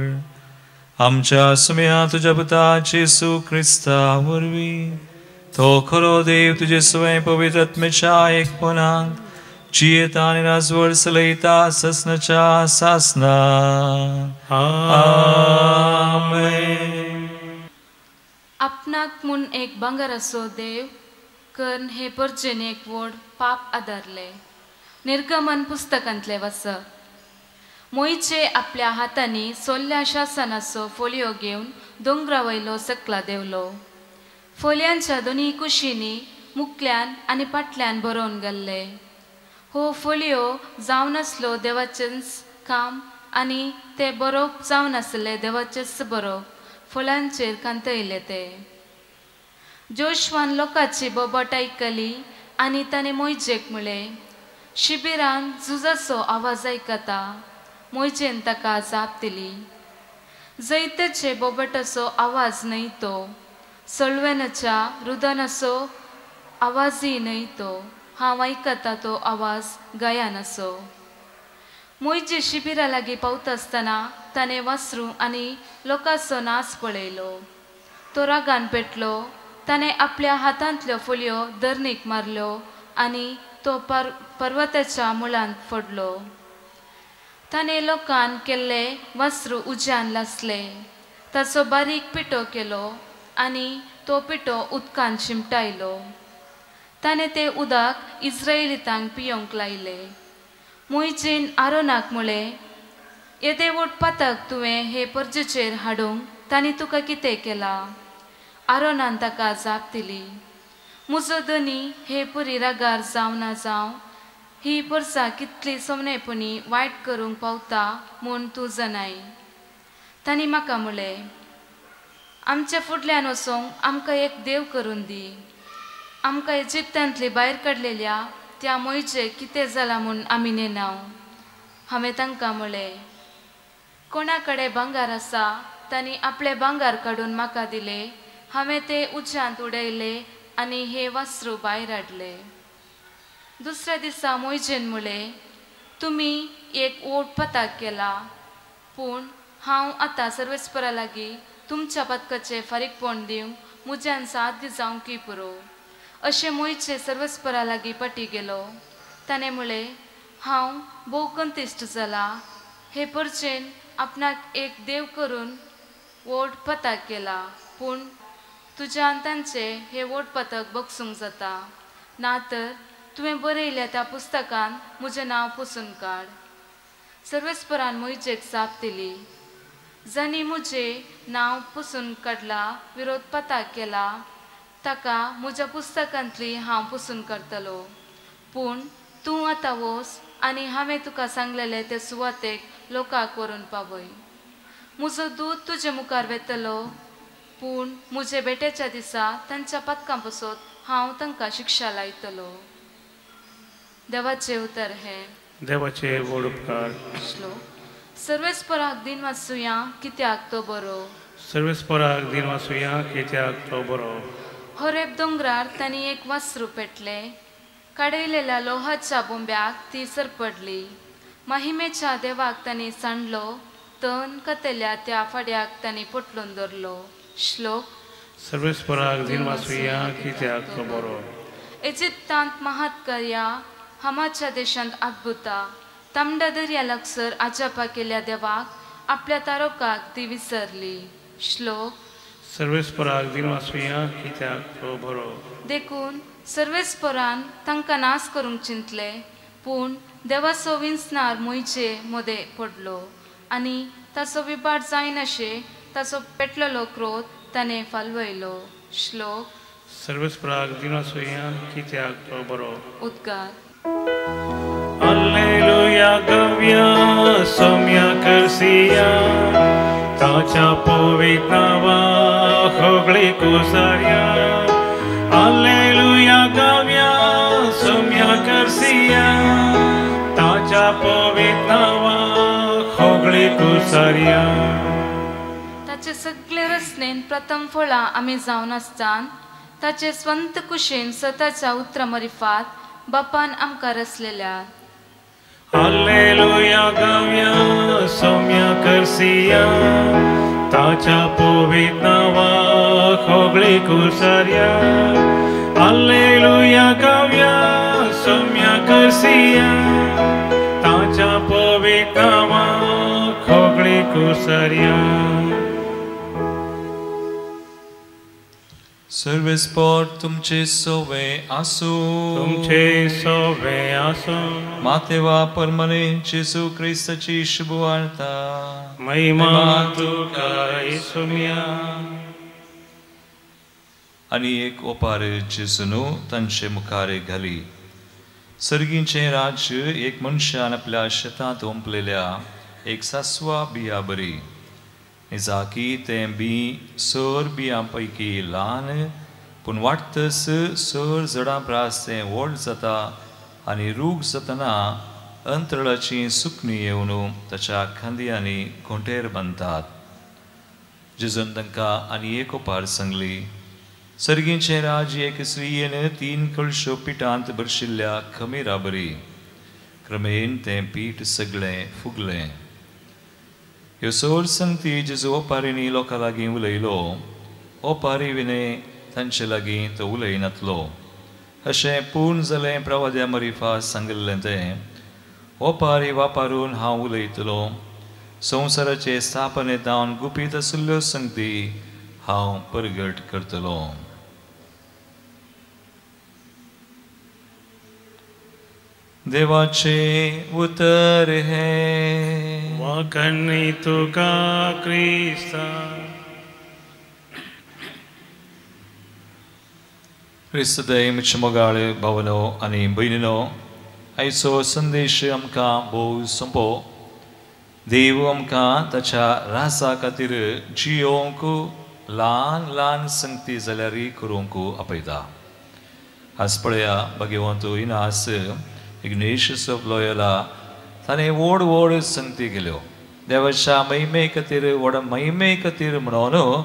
आमच्या सुम्या तुज्या पुता जेजू क्रिस्ता वरवीं तो खरो देव तुजे स्वयं पवित्र आत्म्याच्या एकपणांत जियेता आनी राजवट चलयता ससनाच्या सासना. आमेन. आपणाक म्हूण एक भांगराचो देव कर्ण हे परजेन एक व्हड पाप आदारले. निर्गमन पुस्तकांतले वाचप. मोयचे आपल्या हातांनी सोल्ल्या शासनाचो फोलियो घेवन दोंगरा वयलो सकला देंवलो. फोलयांच्या दोनूय कुशींनी मुखल्यान आनी फाटल्यान बरोवन गेल्ले. हो फोलियो जावन आसलो देवाचेंच काम आनी ते बरोवप जावन आसलें देवाचेंच बरोवप फळांचेर कांतयले ते. जोशवान लोकांची बोबाट आयकली आनी ताणें मोयजेक म्हळें, शिबिरान झुजाचो आवाज आयकता. मोयजेन ताका जाप दिली, जैताचे बोबटाचो आवाज न्हय तो, सळवेनाच्या रुदनाचो आवाजय न्हय तो, हांव आयकता तो आवाज गयानाचो. मोयजे शिबिरा लागीं पावता आसतना ताणें वासरू आनी लोकांचो नाच पळयलो. तो रागान पेटलो. ताणें आपल्या हातांतल्यो फुलयो धरणीक मारल्यो आनी तो पर्वताच्या मुळांत पडलो. ताणें लोकान केल्ले वासरू उज्यान लासले, ताचो बारीक पिठो केलो आनी तो पिठो उदकान शिमटायलो. ताणें तें उदक इस्रायलितांक पियोंक लायलें. मोयजेन आरोनाक म्हळें, येदे व्हड पातक तुवें हे परजेचेर हाडूंक तांणी तुका कितें केलां? आरोनान ताका जाप दिली, म्हजो धनी हे परी रागार जावना जावं ही परसा कितली सोमणेपणी वायट करूंक पावता म्हूण तूं जाणाय. तांणी म्हाका म्हळें, आमच्या फुडल्यान वचोंक आमकां एक देव करून दी. आमकां इजिप्तांतली भायर काडलेल्या त्या मोयचे कितें जालां म्हूण आमी नेणाव. हांवें तांकां म्हळें, कोणा कडेन भांगर आसा तांणी आपलें भांगर काडून म्हाका दिलें. हांवें तें उज्यांत उडयलें आनी हे वासरू भायर हाडलें. दुसऱ्या दिसा मोयजेन म्हळें, तुमी एक ओट पताक केला, पूण हांव आतां सर्वेस्परा लागीं तुमच्या पदकाचें फारीकपण दिवंक म्हज्यान साध्य जावंकय पुरो. अशें मोयचे सर्वेस्परा लागीं फाटीं गेलो. ताणें म्हळें, हांव भोव कंतिश्ट जाला. हे परचेन आपणाक एक देव करून व्हड पताक केला, पूण तुज्यान तांचें हें व्हड पथक बगसूंक जाता, ना तर तुवें बरयल्या त्या पुस्तकान म्हजें नांव पुसून काड. सर्वेस्परान मोयजेक जाप दिली, जांणी म्हजें नांव पुसून काडलां, विरोध पताक केला, ताका म्हज्या पुस्तकांतली हांव पुसून काडटलो. पूण तूं आतां वच आनी हांवें तुका सांगलेलें ते सुवातेक लोकांक व्हरून पावय. म्हजो दूत तुजे मुखार वेतलो, पूण म्हजे बेट्याच्या दिसा तांच्या पदकां पसत हांव तांकां शिक्षा लायतलो. देवाचें उतर हें. देवाचे व्हड उपकार. श्लोक. सर्वेस्पराक दिन वाचुया कित्याक तो बरो. सर्वेस्पराक दिन वाचुया कित्याक तो बरो. होरेब दोंगरार तांणी एक वासरू पेटलें. काडयलेल्या लोहाच्या बोंब्याक ती सरपडली. महिमेच्या देवाक तांणी सांडलो, तन कतेल्या त्या फाड्याक तांणी पोटलून धरलो. श्लोक. सर्वेस्पराक दिन वाचुया कित्याक तो बरो. इजिप्तांत महात्कार्या, हमाच्या देशांत अद्भुता, तांबडा दर्या लागसर आजापा केल्या देवाक आपल्या तारोकाक ती विसरली. श्लोक. सर्वेस्पराक दिन वाचुया कित्याक तो बरो. देखून सर्वेस्परान तांकां नाश करूंक चिंतले, पूण देवाचो विंचणार मोयचे मदें पडलो आनी ताचो विभाट जायनाशें ताचो पेटलेलो क्रोध ताणें फालवयलो. श्लोक. सर्वेस्पराक दिन वाचुया कित्याक तो बरो. उद्गार. हालेलुया गव्या सौम्या करसिया, ताच्या पवित्र नांवा होगळी कुसार्या. हालेलुया गव्या सौम्या करसिया, ताच्या पवित्र नांवा होगळी कुसार्या. ताचे सगळे रचनेन प्रथम फळां आमी जावन आसतान ताचे स्वंत कुशेन सताच्या उतरां मरिफात बापान आमकां रचलेल्या. हालेलुया गव्या सौम्या करसिया, ताच्या पवित्र नांवा होगळी कुसार्या. हालेलुया गव्या सौम्या करसिया, ताच्या पवित्र नांवा होगळी कुसार्या. सर्वेस्पर तुमचे सोवे आसूं. तुमचे सोवे आसूं. मातेवा परमने जेसू क्रिस्ताची शुभवार्ता. महिमा तुका येसुम्या. आनी एक ओपार जेसून तांचे मुखार घाली. सर्गींचें राज्य एक मनशान आपल्या शेतांत ओंपलेल्या एक सासवा बिया बरी. निजाकी तें बी सर बियां पैकी ल्हान, पूण वाडटस सर जडां प्रास तें व्हड जाता आनी रूख जातना अंतरळाची सुकणी येवन ताच्या खांदयांनी घोंटेर बांदतात. जेजून तांकां आनी एक ओपार सांगली, सर्गीचें राज्य एक स्त्रियेन 3 कळश्यो पिठांत भरशिल्ल्या खमीरा बरी. क्रमेन तें पीठ सगळें फुगलें. ह्यो सोड संगती जेजू ओपारींनी लोकां लागीं उलयलो. ओपारी विणे तांचे लागीं तो उलयनातलो. अशें पूर्ण जालें प्रवाद्या मरिफा सांगिल्लें तें, ओपारी वापरून हांव उलयतलो, संवसाराचे स्थापने जावन गुपीत आशिल्ल्यो संगती हांव परगट करतलो. देवाचें उतर हें. वाखणी तुका क्रिस्ता. क्रिस्तदय मोगाळ भावनो आनी भयणीनो, आयचो संदेश आमकां भोव सोंपो. देव आमकां ताच्या रासा खातीर जियोवंक ल्हान ल्हान संगती जाल्यारय करूंक आपयता. आज पळया Bhagwant Inas Ignatius of Loyola ताणें व्हड व्हड संगती केल्यो. देवाच्या महिमे खातीर, व्हड महिमे खातीर म्हणून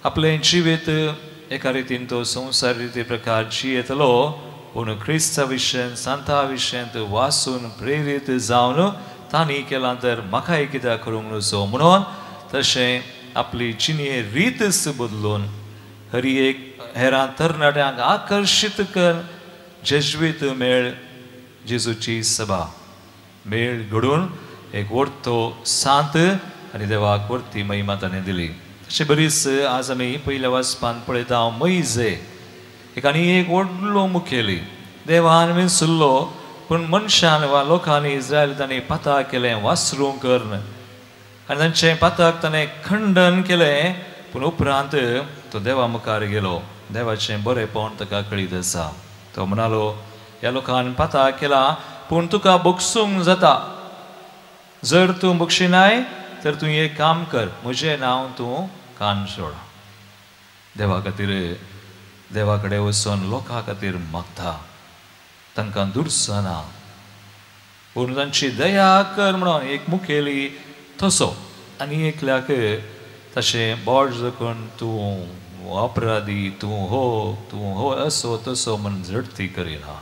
आपलें जिवीत एका रितीन तो संवसार रिती प्रकार जियेतलो, पूण क्रिस्ता विशयन सांता विशयांत वासून प्रेरीत जावन तांणी केलां तर म्हाकाय कित्याक करूंक नजो म्हणून तशें आपली जिणे रीतच बदलून हरी एक हेरां तरणाट्यांक आकर्शीत कर जेज्वीत मेळ जेजूची सभा मेळ घडून एक व्हडतो सांत आनी देवाक व्हडती महिमा ताणें दिली. तशें बरीच आज आमी पयल्या वाचपान पळयता मैजे एक आनी एक व्हडलो मुखेली देवान विसरलो, पूण मनशान वा लोकांनी इस्रायल ताणें पाताक केलें वासरूं करून आनी तांचें पाताक ताणें खंडन केलें. पूण उपरांत तो देवा मुखार गेलो. देवाचें बरेंपण ताका कळीत आसा. तो म्हणालो, ह्या लोकान पाताक केला, पूण तुका बगसूंक जाता. जर तूं बगशिनाय तर तूं एक काम कर, म्हजें नांव तूं कान सोड. देवा खातीर देवा कडेन वचून लोकां खातीर मागता, तांकां दुरसना, पूण तांची दया कर म्हणून एक मुखेली तसो आनी एकल्याक तशें बोट जखून तूं अपराधी, तूं हो, तूं हो असो तसो म्हण झडती करिना.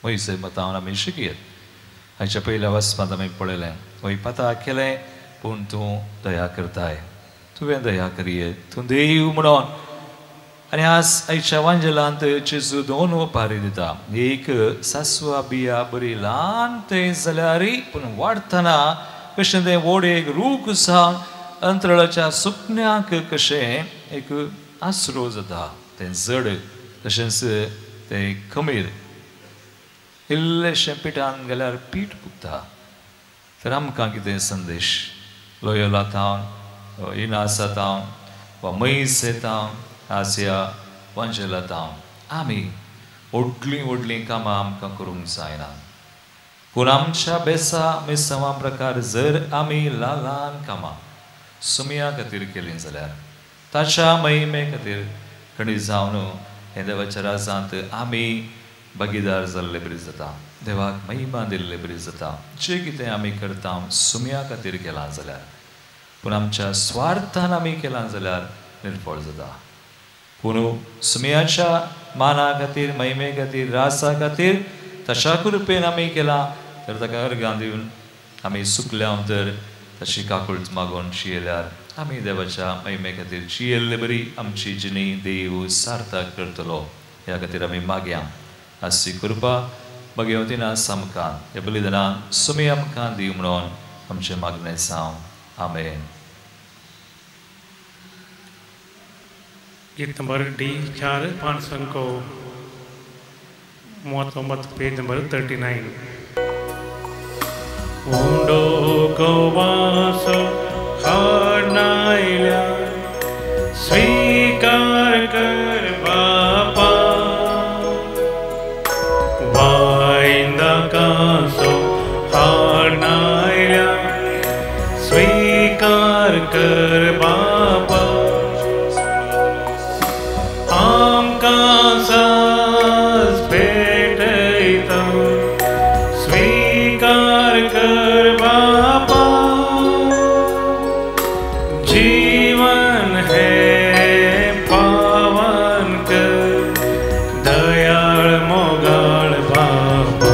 वयसे मतान आमी शिकयत. हाच्या पयल्या वाचपांत आमी पळयलें, वय पाता केलें पूण तूं दया करताय, तुवें दया करये, तूं देव म्हणून. आनी आज आयच्या वांजेलांत जेजू 2 ओपारी दिता. एक सासवा बिया बरी ल्हान तें जाल्यारय पूण वाडटना कशें तें व्हड एक रूख जावन अंतरळाच्या सुकण्याक कशें एक आसरो जाता. तें जड तशेंच तें खमीर इल्लेशें पिठान गेल्यार पीठ पुगता. तर आमकां कितें संदेश लोयोला थावन, इनासा थावन वा मैसे थावन, आज ह्या वांजेला थावन आमी व्हडलीं व्हडलीं कामां आमकां करूंक जायना, पूण आमच्या बेसा मिसांवा प्रकार जर आमी ल्हान ल्हान कामां सुमया खातीर केलीं जाल्यार ताच्या महिमे खातीर खणी जावन हे देवाच्या राजांत आमी भागीदार जाल्ले बरी जाता, देवाक महिमा दिल्ले बरी जाता. जें कितें आमी करता सुमया खातीर केलां जाल्यार, पूण आमच्या स्वार्थान आमी केलां जाल्यार निर्फळ जाता. पूण सुमयाच्या माना खातीर, महिमे खातीर, रासा खातीर तशा कृपेन आमी केलां तर ताका अर्गां दिवन आमी सुकल्या तर तशी काकूळट मागून जियेल्यार आमी देवाच्या महिमे खातीर जियेल्ले बरी आमची जिणी देव सार्थक करतलो. ह्या खातीर आमी मागया आसची कृपा भगवतीना आमकां ह्या बलिदानान सुमी आमकां दिव म्हणून आमचें मागणें जावं. आमेन. गीत नंबर डी 4 539, पेज नंबर 39. उंडो गोवासो हाडनायल्या स्वीकार कर बापा, वायंदा कासो हाडनायल्या स्वीकार कर बापा, आमकां सास भेटयता स्वीकार जीवन हे पावन कर दयाळ मोगाळ बाबा.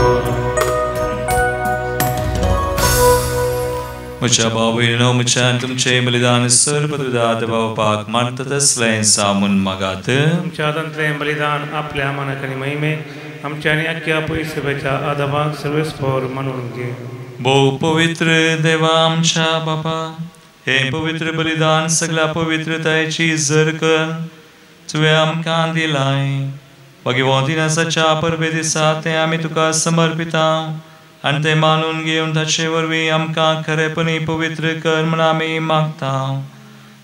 म्हज्या भाव म्हज्यान तुमचें बलिदान सर्वदात बावपाक मानता तसलें सामून मागात. तुमच्या हातांतलें बलिदान आपल्या मनाक आनी महिमे आमच्या आनी आख्या पयसुब्याच्या आदाबाक सर्वेस्पर मानून घे. भोव पवित्र देवा आमच्या बापा, हें पवित्र बलिदान सगळ्या पवित्रतायेची जर कर तुवें आमकां दिलाय. भगवंत दिनासाच्या परबे दिसा तें आमी तुका समर्पिता आनी तें मानून घेवन ताचे वरवीं आमकां खरेपणी पवित्र कर म्हूण आमी मागता.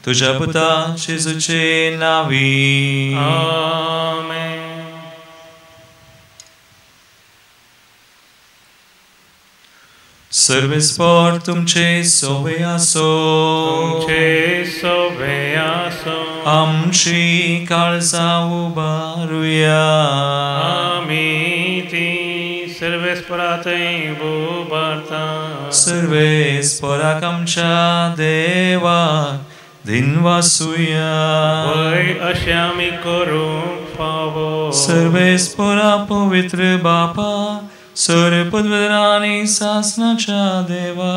तुज्या पुता जेजूचे नांवी. आमेन. सर्वेस्पर तुमचे सोवे आसो. तुमचे सोवे आसो. आमची काळजां उबारुया. आमी ती सर्वेस्परा थंय उबारता. सर्वेस्पराक आमच्या देवाक दिनवासुया. वय अशें आमी करूंक फावो. सर्वेस्परा पवित्र बापा, सर पदवीधरांनी सासनाच्या देवा,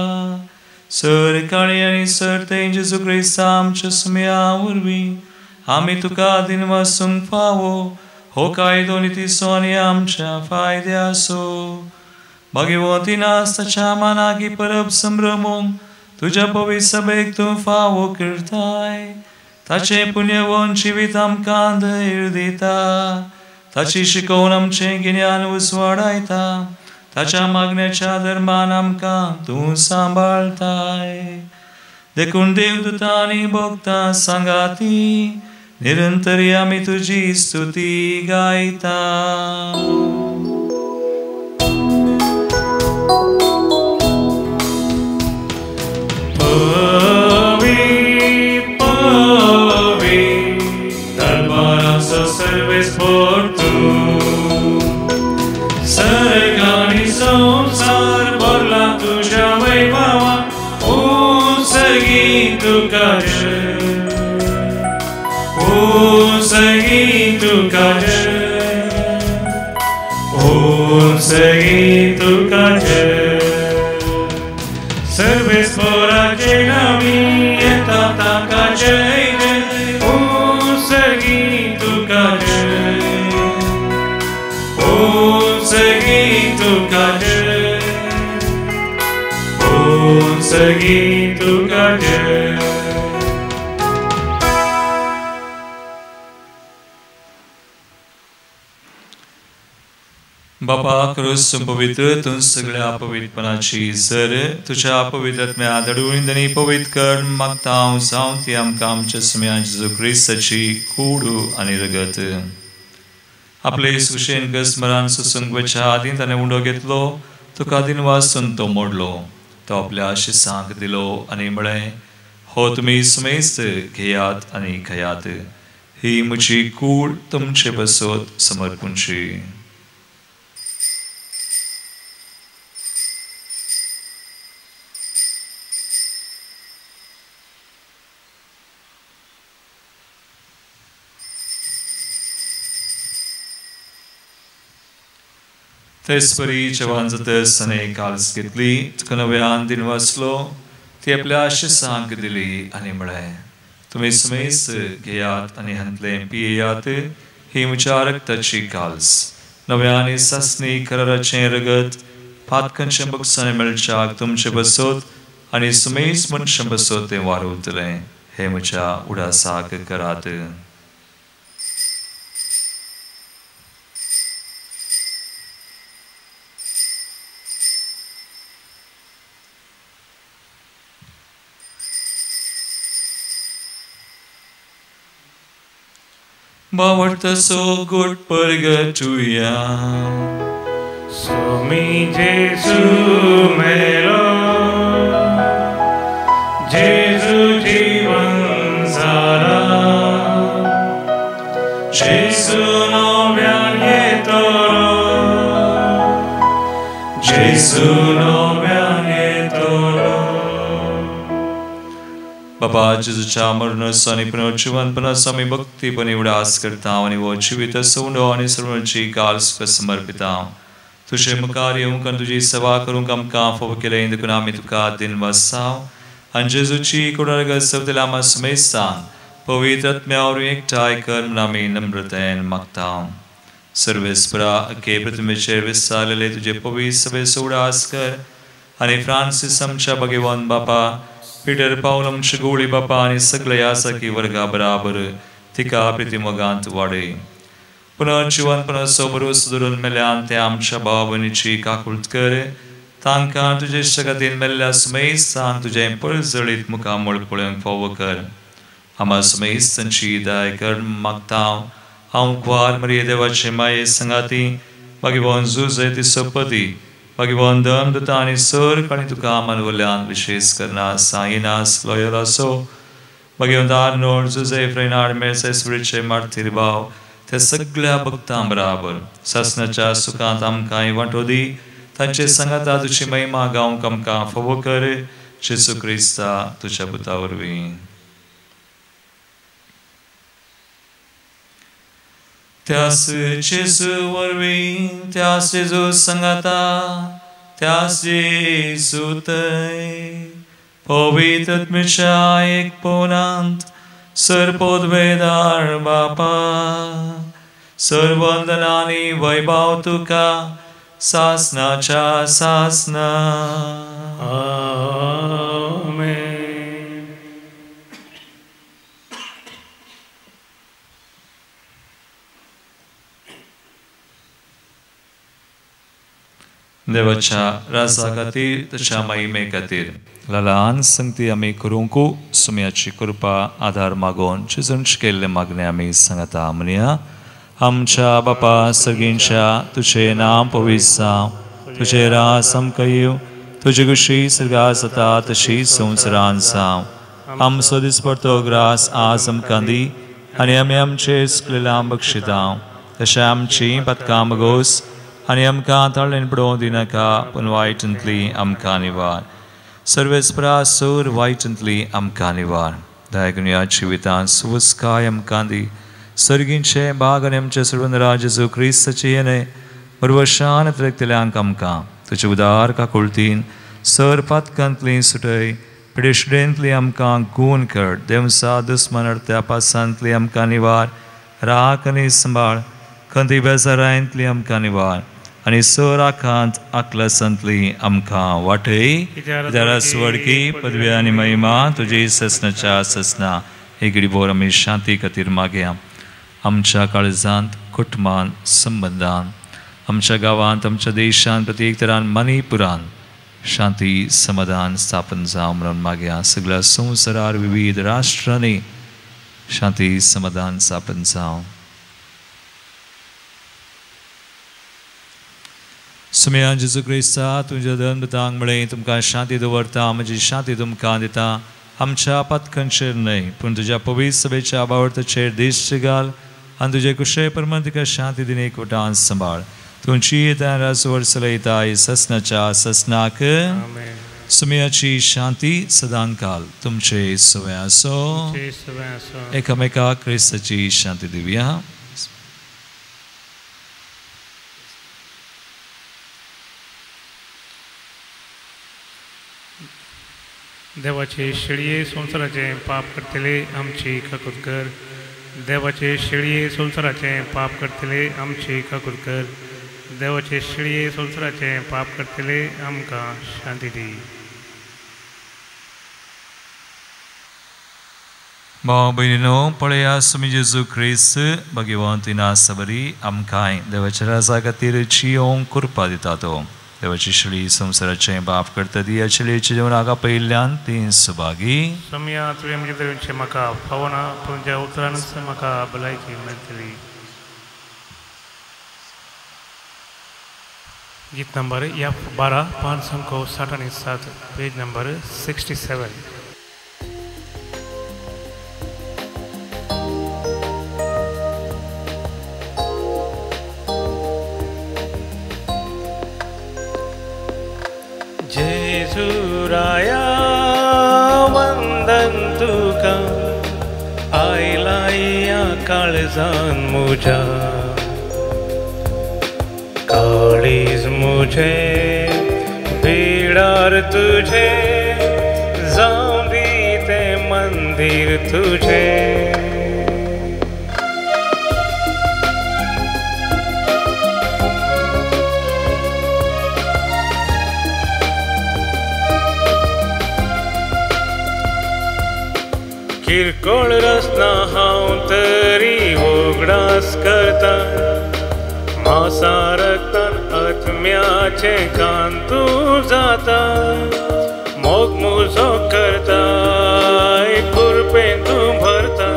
सर काळी आनी सर तें जेजू क्रिस्ता आमच्या सुम्या वरवीं आमी तुका दिनवासूंक फावो. हो कायदो नितीचो आनी आमच्या फायद्याचो. भाग्यवंती नासताच्या मानाकी परब संभ्रमूंक तुज्या पवित्र सभेक तूं फावो करताय. ताचें पुण्यवंत जिवीत आमकां धैर्य दिता. ताची शिकोवन आमचें गिन्यान उजवाडायता. ताच्या मागण्याच्या धर्मान आमकां तूं सांबाळताय. देखून देवदूतांनी भोगता सांगाती निरंतरी आमी तुजी स्तुती गायता. पवी पवी दरबाराचो सर्वेस्पर तूं, सर्ग आनी संवसार भरला तुज्या वैभवान. उंचगी तुका जय, उंचगी तुका जय, उंचगी तुका जय. सर्वेस्पराचे नांवी येता ताका जय जय, उंचगी तुका जय, उंचगी तुका जय, उंचगी तुका जय. बापा क्रूस पवित्र तूं सगळ्या पवित्रपणाची जर तुज्या पवित्र आदडून आनी पवित्र कर मागता हांव जावं ती आमकां आमच्या सुम्या जेजू क्रिस्ताची कूड आनी रगत. आपले सुशेन स्मरण सोसूंक वचच्या आदीं ताणें उंडो घेतलो, तुका दिनवासून तो मोडलो. तो आपल्या शिसांक दिलो आनी म्हळें, हो तुमी सुमेस्त घेयात आनी खायात. ही म्हजी कूड तुमचे बसत समर्पूंची. तेचपरी जेवण जातच ताणें काल्स घेतली, तुका नव्यान दिनवासलो, ती आपल्या शिसांक दिली आनी म्हळें, तुमी सुमेस्त घेयात आनी हांतलें पियेयात. ही म्हज्या रक्ताची काल्स, नव्या आनी सासणी कराराचें रगत, पातकांचें बक्षाणें मेळच्याक तुमचें बसत आनी सुमेस्त मनशां बसत तें वारवतलें. हें म्हज्या उडासाक करात. बावडतसो गोड परगटुया. स्वामी जेजू मेरो, जेजू जीवन झाला, जेजू नव्यान येतलो, जेजू नव्यान येतलो. बाबा जेजूच्या मरणाचो आनी पुनर्जिवनपणाचो आमी भक्तीपणी उडास करता आनी हो जिवीत सवंडो आनी सर्वांची काल तुका समर्पिता. तुजे मुखार येवंक आनी तुजी सेवा करूंक आमकां फावो केलें देखून आमी तुका दिनवासाव आनी जेजूची कुडार सवतल्या आमा समेस्तान पवित्र आत्म्या वरवीं एकठांय कर म्हूण आमी नम्रतायेन मागता. सर्वेस्परा अखे प्रतिमेचेर विस्तारलेले तुजे पवित्र सभेचो उडास कर आनी फ्रांसीस आमच्या भगवान बापा, पिटर पावल आमचे गोळी बापा आनी सगळ्या सखी वर्गा बराबर तिका प्रितीमोगांत वाडय. पुनर्जिवनपणाचो भरोसो धरून मेल्यान ते आमच्या भाव भयणीची काकूळट कर. तांकां तुजे शकातीन मेल्ल्या सुमेस्तांक तुजें परजळीत मुखामळ पळोवंक फावो कर. आमा सुमेस्तांची दया कर मागता. हांव कुवार मरिये देवाचे माये संगाती भगवान जुझे ती सोपती भगवान दम दुता आनी सर आनी तुका मानवल्यान विशेष करना साईनास लॉयलासो भगवंत आर्नोल्ड जुझे फ्रेनाड मेळसे मार्तीर भाव त्या सगळ्या भक्तां बराबर सासनाच्या सुखांत आमकां वांटो दी. तांचे सांगाता तुजी महिमा गावंक आमकां फावो कर. जेजू क्रिस्ता तुज्या पुता वरवीं. त्यास जेजू वरवीं, त्यास जेजू सांगाता, त्यास जेजू थंय पवित्र आत्म्याच्या एकपणांत सर्वोद्वेदार बापा सर्वंदनानी वैभव तुका सासनाच्या सासना. आमेन. देवाच्या राजा खातीर तशा महिमे खातीर ल्हान संगती आमी करूंक सुम्याची कृपा आधार मागोवन जेजून केल्ले मागणे आमी सांगता. म्हणया, आमच्या बापा सगळींच्या तुजें नांव पवित्र जावं, तुजें राज आमकां येवं, तुजी खुशी सर्गात जाता तशी संवसारांत जावं. आमचो दिसपडतो ग्रास आज आमकां दी आनी आमी आमचे चुकलेल्या बक्षिता तशें आमची पदकां मगोस आनी आमकां ताळेन पडोवं दिनाका पूण वायटांतली आमकां निवार. सर्वेस्परा सोर वायटांतली आमकां निवार. दयाकरून ह्या जिवितांत सुवस्काय आमकां दी. सर्गींचे भाग आनी आमचे सर्वंदरा जेजू क्रिस्ताचे येणे बरवशान त्रेकतल्यांक आमकां तुजे उदार काकुळतीन सर पातकांतली सुटय, पिडेशुडेंतली आमकां गूण कर. देवसा दुस्मन अडत्या पासांतली आमकां निवार. राख आनी सांबाळ. खंती बेजारांतली आमकां निवार आनी सर आखांत आकलसांतली आमकां वाटय. स्वर्गी पदवी आनी महिमा तुजी ससनाच्या ससना. हे घडीभर आमी शांती खातीर मागया. आमच्या काळजांत, कुटुंबान, संबंदान, आमच्या गांवांत, आमच्या देशांत, प्रत्येक तरान मणिपुरान शांती समाधान स्थापन जावं म्हणून मागया. सगळ्या संवसारार विविध राष्ट्रांनी शांती समाधान स्थापन जावं. सुमया जेजू क्रिस्ता तुमच्या धर्मतांक म्हळें तुमकां शांती दवरता, म्हजी शांती तुमकां दिता. आमच्या पातकांचेर न्हय पूण तुज्या पवित्र सभेच्या बावडताचेर देश घाल आनी तुजे कुशे प्रमाण तिका शांती दिनी एकवटान सांबाळ. तुमची येता राजवट चलयता ससनाच्या ससनाक. सुमयाची शांती सदांकाल तुमचे सवय आसो. एकामेका क्रिस्ताची शांती दिवया. देवाचे शेळये संवसाराचें पाप करतले आमची काकूत कर. देवाचे शेळये संवसाराचें पाप करतले आमची काकूत कर. देवाचे शेळये संवसाराचें पाप करतले आमकां शांती दी. भाव भयणीनो, पळया स्वामी जेजू क्रिस्त भगवंत नासबरी आमकांय देवाच्या राजा खातीर जियोंक कृपा दिता. तो देवाची शेळी संवसाराचें पाप करता ती ह्या शेळयेच्या जेवणाक आपयिल्ल्यान ती सुभागी. स्वामया तुवें म्हजें दरवेंचें म्हाका फावना पूण ज्या उतरानूच म्हाका भलायकी मेळटली. गीत नंबर F12 567, page number 67. जेजू राया वंदन वंदन तुका आयला ह्या काळजान म्हज्या. काळीज म्हजें बिडार तुजें जावं दी तें मंदीर तुजें. किरकोळ रसना हांव तरी उगडास करता मासा रक्तान आत्म्याचें कान तूं जाता मोग मुजो करता कुरपें तूं भरता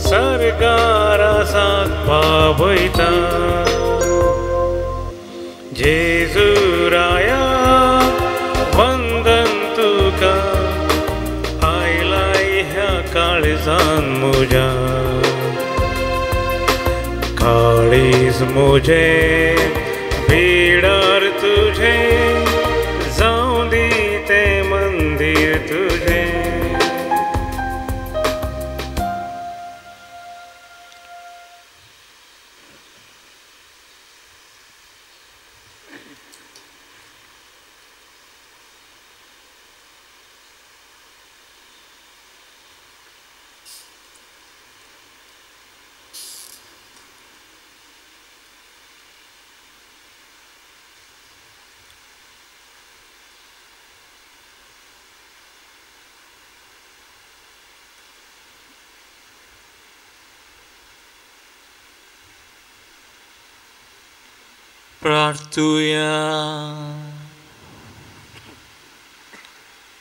सर्गारासाक पावयता. जेजू राया वंदन तुका आयला ह्या काळजान म्हज्या. काळीज म्हजें बिडार तुजें जावं दी तें मंदीर तुजें. प्रार्थुया.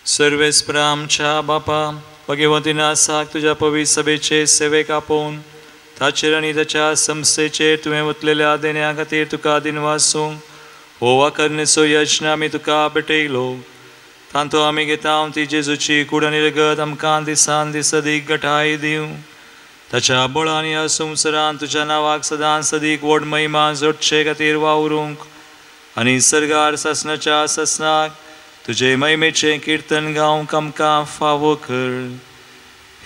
सर्वेस्परा आमच्या बापा भगवंतीन आसाक तुज्या पवित्र सभेचे सेवेक आपोवन ताचेर आनी ताच्या संस्थेचेर तुवें वतलेल्या देण्या खातीर तुका दिनवासूं हो वाकरणेचो यज्ञ आमी तुका भेटयलो. तांतू आमी घेता ती जेजूची कूड आनी रगत आमकां दिसान दीस अदीक घटाय दिवं. ताच्या बळान ह्या संवसारांत तुज्या नांवाक सदां सदीक व्हड महिमा जोडचे खातीर वावरूंक आनी सर्गार सासणाच्या सासणाक तुजे महिमेचें किर्तन गावंक आमकां फावो कर.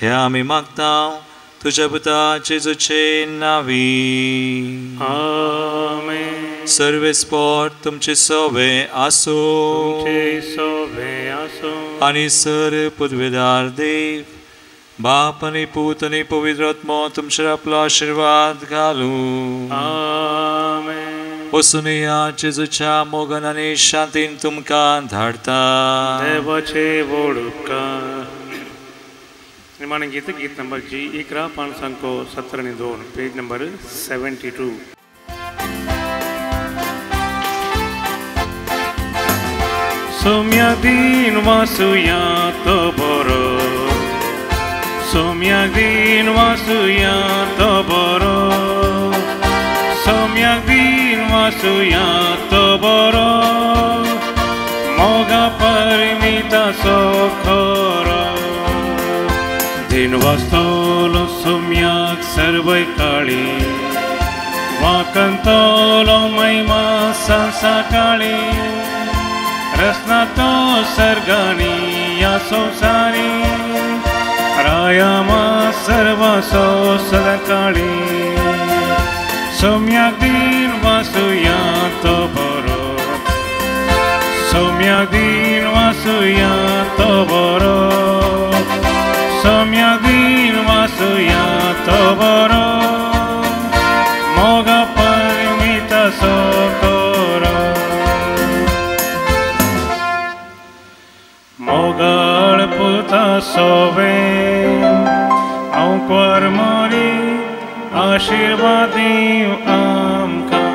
हें आमी मागता तुज्या पुता जेजूचे नांवी. आमेन. सर्वेस्पोर तुमचे सोवे आसूं आनी सर पदवेदार देव बाप आनी पूत आनी पवित्र आत्मो तुमचेर आपलो आशिर्वाद घालूं. आमेन. वचून या जेजूच्या मोगान आनी शांतीन तुमकां धाडटा. देवाचे व्हड उपकार. निमाणें गीत, गीत नंबर जी 11 572, पेज नंबर 72. सोम्या दिन वासुया तो बरो, सोम्या दिन वासुया तो बरो, सोम्या दिन वासुया तो बरो, मोगा परमिता सो खरो. दिन वास्तवलो सोम्याक सर्वय काळी, वाकंतलो महिमा संसाकाळी, रसना तो सर्गानी या संसारी, रायामा सर्वसो सदाकाळी. सोम्याक दिन वासुया तो बरो, सोम्याक दिन वासुया तो बरो, सोम्याक दिन वासुया तो बरो, मोगा परमिता सो करो. मोगाळ पुता सोवे आंकवार मोरी आशीर्वाद दीव आमकां.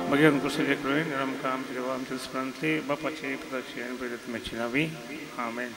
मागीर कुसुचे कृपेन आमकां आमच्या देवा आमच्या स्मरणांतली बापाचे पुताचे आनी पवित्र आत्म्याचे नांवी. आमेन.